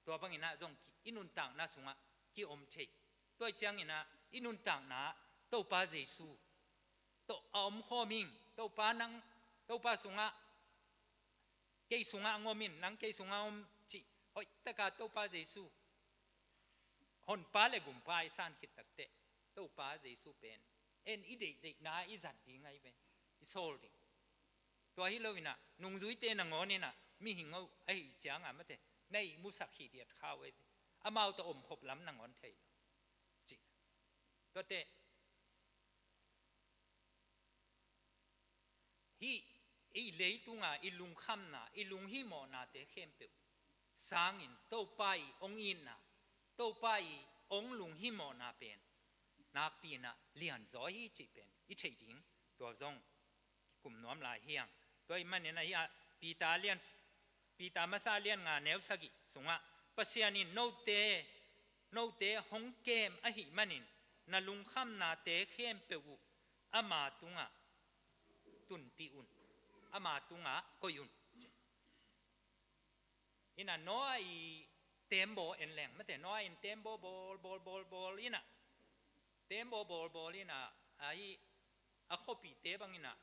Tua bangin ah zong ki, i nuntakna sungah ki-om thei. Tua hi ciangin ah i nuntakna ah Topa Jesu tawh a omkhawm ing. Topa nang, Topa sungah, kei sungah hong om in, nang kei sungah om cih hoihtak a Topa Jesu, Honpa le Gumpa i san khit takteh, Topa Jesu pen en i deihdeihna i zat ding ahi ve, i sawl ding. Tua hi lo in ah nungzuite nangawn in ah mihing uh ahih ciangin ah mate, na ihmusak khit diat kha uh ahi ve. Amau tawh omkhop lam nangawn thei lo cih. Tuate, hih i leitunga i lungkhamna, i lunghimawhnate khempeuh sangin Topa i hong itna, Topa i hong lunghimawhna pen nakpi in ah lianzaw hi cih pen i theih ding, tua zong kikum nuam lai hi hang. Tua ahih manin ah hih ah Peter lian, Peter masa lian nga neu sagih sungah, Pasian in note, note hong kem ahih manin na lungkhamnate khempeuh uh ama tungah tunpih un, ama tungah koih un. In ah Noah i teembaw en leng mate, Noah in teembaw bawl, bawl, bawl, bawl in ah, teembaw bawl, bawl in ah, ahi, a khuapihte bang in ah,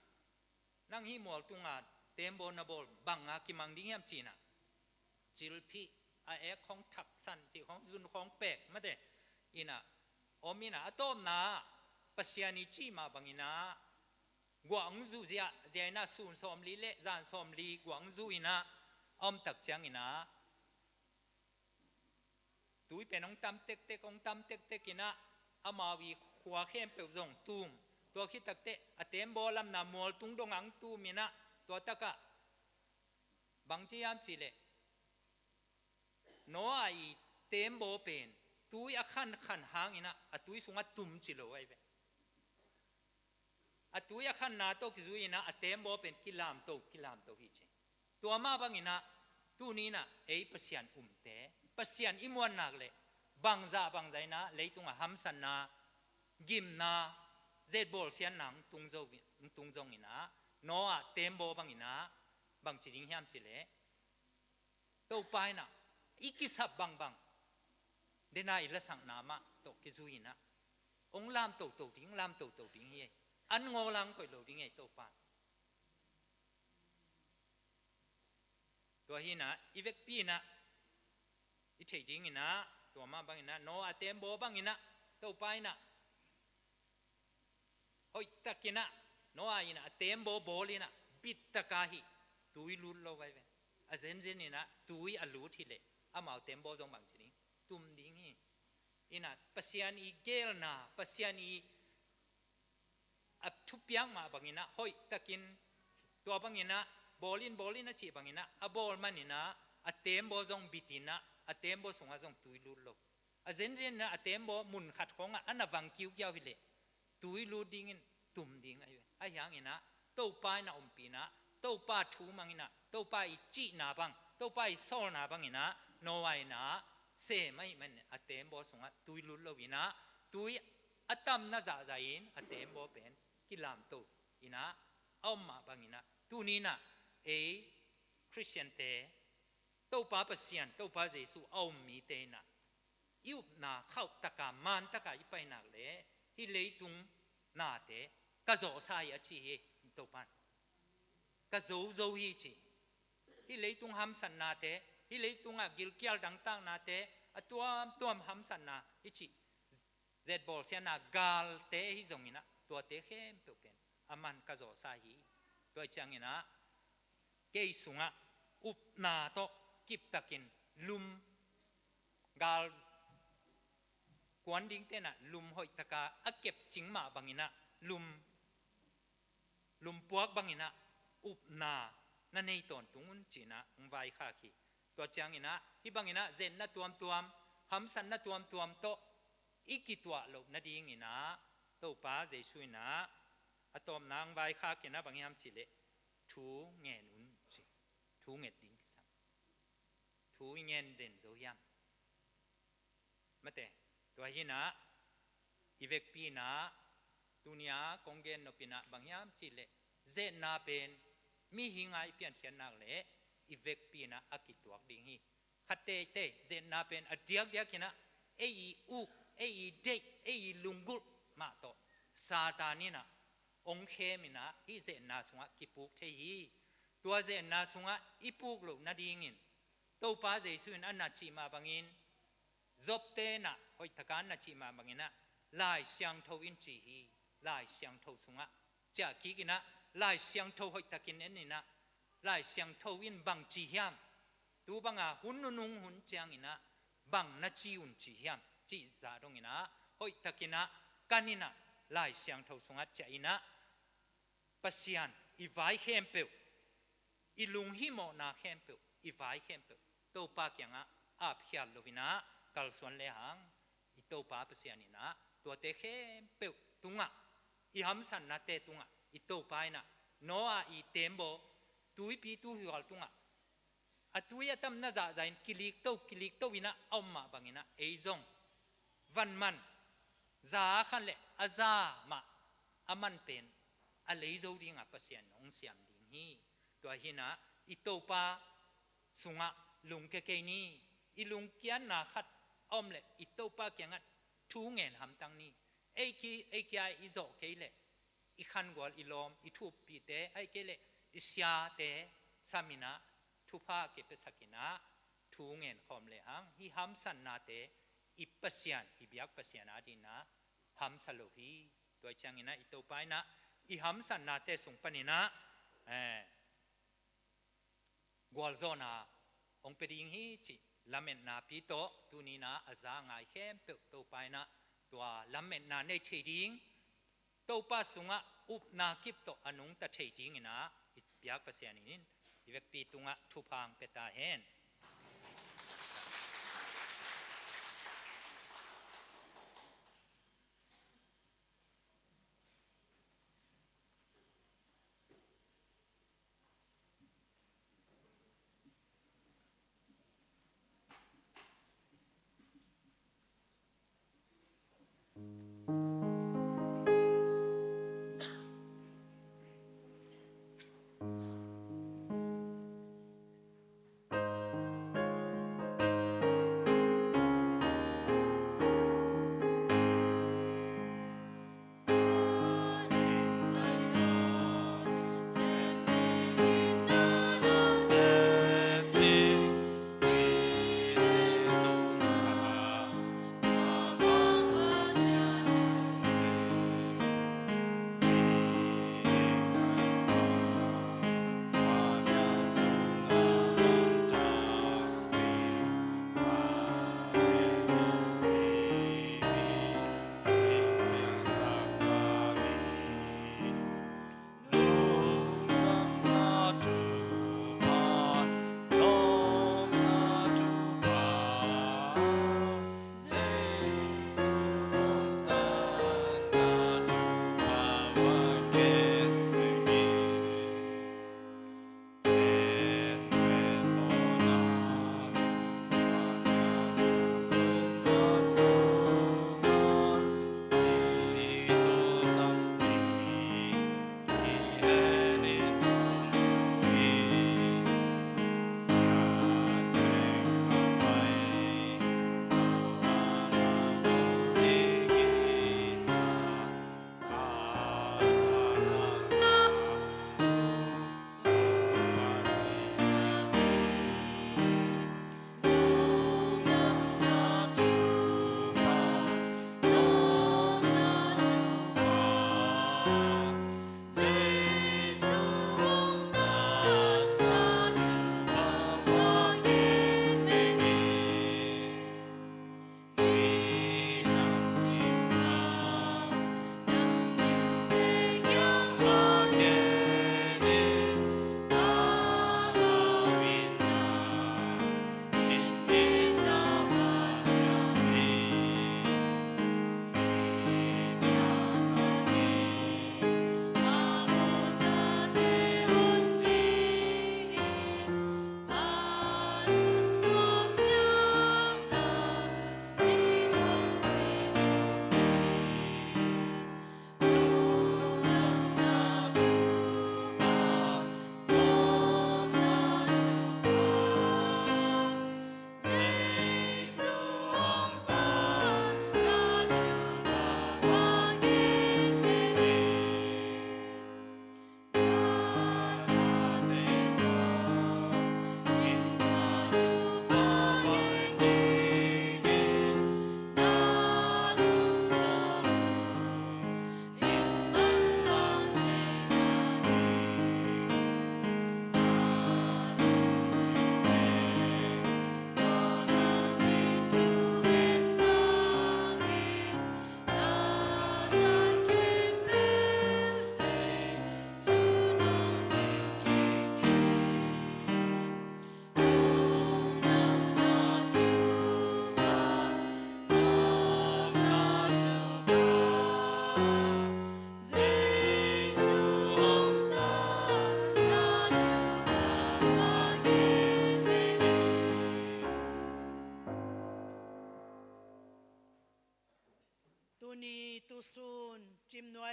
nang hih mual tunga teembaw na bawl bang a kimang ding hiam ci in ah, cilphih, a ek khawng thaksan, cih khawng zun khawng pek mate in ah om in ah, a tawpna ah Pasian i cih mah bang in ah guah hong zu ziahziah in ah, sun sawmli le zan sawmli guah hong zu in ah a om tak ciangin ah, tui pen hong tam tektek, hong tam tektek in ah, amau i khua khempeuh zong tum. Tua khit takteh a teembaw lamna mual tung dongah hong tum in ah, tua takah bang ci hiam cih leh, Noah i teembaw pen tui a khankhan hangin ah a tui sungah tum ci lo ahi ve. A tui a khanna tawh kizui in ah a teembaw pen kilamto, kilamto hi ci. Tua mah bangin ah tuni in ah ei Pasian umte, Pasian i muan nak leh bangzah bangzah in ah leitungah hamsatna, gimna, zetbawlsiatna hong tung zo, hong tung zongin ah, Noah teembaw bangin ah bang ci ding hiam cih leh, Topa in ah i kisap bangbang, den a i lasakna mah tawh kizui in ah, hong lamtoto ding, lamtoto ding hi. An ngawl a hong koih lo ding hi Topa. Tua hi in ah i vekpi in ah i theih ding in ah, tua mah bangin ah Noah teembaw bangin ah Topa in ah hoihtak in ah, Noah in ah a teembaw bawl in ah bittak a hih, tui lut lo ahi ve. A zenzen in ah tui a lut hi leh amau teembaw zong bang ci ding, tum ding hi. In ah Pasian i geelna, Pasian i a thupiak mah bangin ah hoihtakin, tua bangin ah bawl in, bawl in a cih bangin ah a bawl manin ah a teembaw zong bit in ah, a teembaw sungah zong tui lut lo. A zenzen in ah a teembaw mun khat khawngah a na vang kiukiau hi leh tui lut dingin tum ding ahi ve. Ahi hangin ah Topa in ah ompih in ah, Topa thu mang in ah, Topa i cihna bang, Topa i sawlna bangin ah Noah in ah sem ahih manin a teembaw sungah tui lut lo in ah, tui a tamna zahzah in a teembaw pen kilamto in ah a om mah bangin ah, tuni in ah ei Khristiante, Topa Pasian, Topa Jesu a um mite in ah i upna khauhtaka, mantaka i pai nak leh, hih leitung nate ka zawhsa hi a ci hi. Topa in, ka zozo hi ci. Hih leitung hamsatnate, hih leitungah gilkial dangtaknate, a tuamtuam hamsatna i cih, zetbawlsiatna, galte ahi zongin ah, tuate khempeuh pen aman ka zawhsa hi. Tua ahih ciangin ah kei sungah upna tawh kiptakin lum, gal kuan ding tenah lum hoih taka a kep cing mah banginah lum, lum puak banginah upna na nei tawntung un cinah hong vaikhak hi. Tua cianginah hih banginah zetna tuamtuam, hamsatna tuamtuam tawh i kituah loh nadinginah Topa Jesu inah a tawpna hong vaikhak inah bang hiam cihleh thu ngen un ci. Thu nget ding kisam. Thu i ngen den zo hiam? Mate, tua hinah i vekpi inah tunia kong gen nop inah bang hiam cihleh zetna pen mihing a i piankhiatnak le i vekpi inah a kituak ding hi. Khat teitei zetna pen a diakdiak inah ei i uk, ei i deih, ei i lunggulh mah tawh Satan inah hong khem inah hih zetna sungah kipuk thei hi. Tua zetna sungah i puk loh nadingin Topa Jesu in a na cih mah bangin Job tenah hoih taka na cih mah banginah Lai Siangtho in ci hi. Lai Siangtho sungah ciah kik inah Lai Siangtho hoih takin en inah Lai Siangtho in bang ci hiam? Tu banga hun nunung hun cianginah bang na ci un ci hiam? Cih zah donginah hoih takinah kan inah Lai Siangtho sungah ciah inah Pasian i vai khempeuh, i lunghimawhna khempeuh, i vai khempeuh Topa kiangah apkhiat lo inah kalsuan lehang i Topa Pasian inah tuate khempeuh tungah, i hamsatnate tungah i Topa inah Noah i tembaw tuipi tuhual tungah a tui a tamna zahzah in kilikto kilikto inah a om mah banginah ei zong vanman za a khan le a za mah a man pen a lei zo dingah Pasian in hong siam ding hi. Tua hinah i Topa sungah lungkia kei ni. I lungkiatna khat a om leh i Topa kiangah thu ngen hamtang ni. Ei ki, ei kia i zawh kei leh i khangual, i lawm, i thuppihte, ahih kei leh i siate sam inah thupha a kipiasak inah thu ngen khawm lehang hih hamsatnate i Pasian, i biak Pasian adinginah hamsa lo hi. Tua cianginah i Topa inah i hamsatnate sung paninah eh, gualzawhna hong pia ding hi cih lametnapi tawh tuninah a za ngai khempeuh Topa inah tua lametna nei thei ding, Topa sungah upna kip tawh a nungta thei dinginah i biak Pasian in i vekpi tungah thupha hong pia ta hen.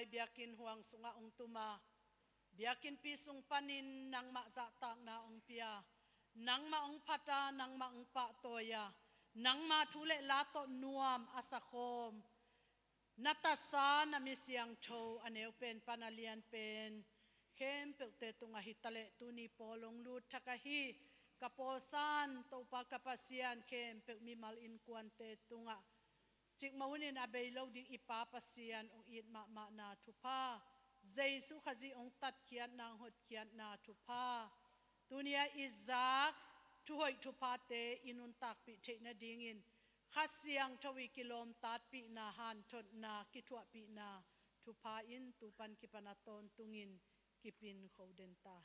Biakinn huang sungah hong tum a, biakinnpi sung panin nangmah zahtakna hong pia, nangmah hong phat a, nangmah hong pahtawi a, nangmah thu le la tawh nuam a sakhawm na tasa, na mi siangtho a neu pen pan a lian pen khempeuhte tungah hi taleh, tuni pawl hong lut thak ahi ka pawlsan Topa ka Pasian, khempeuh mimal innkuante tungah cikmah hunin a bei lo ding i Pa Pasian hong it mahmahna thupha, Jesu Khazih hong tatkhiatna, hong hotkhiatna thupha, tuni a i zak thuhoih thuphate i nuntakpih theih nadingin Kha Siangtho i kilawmtatpihna, hanthotna, kithuahpihna thupha in tu pan kipan a tawntungin kipin kho den ta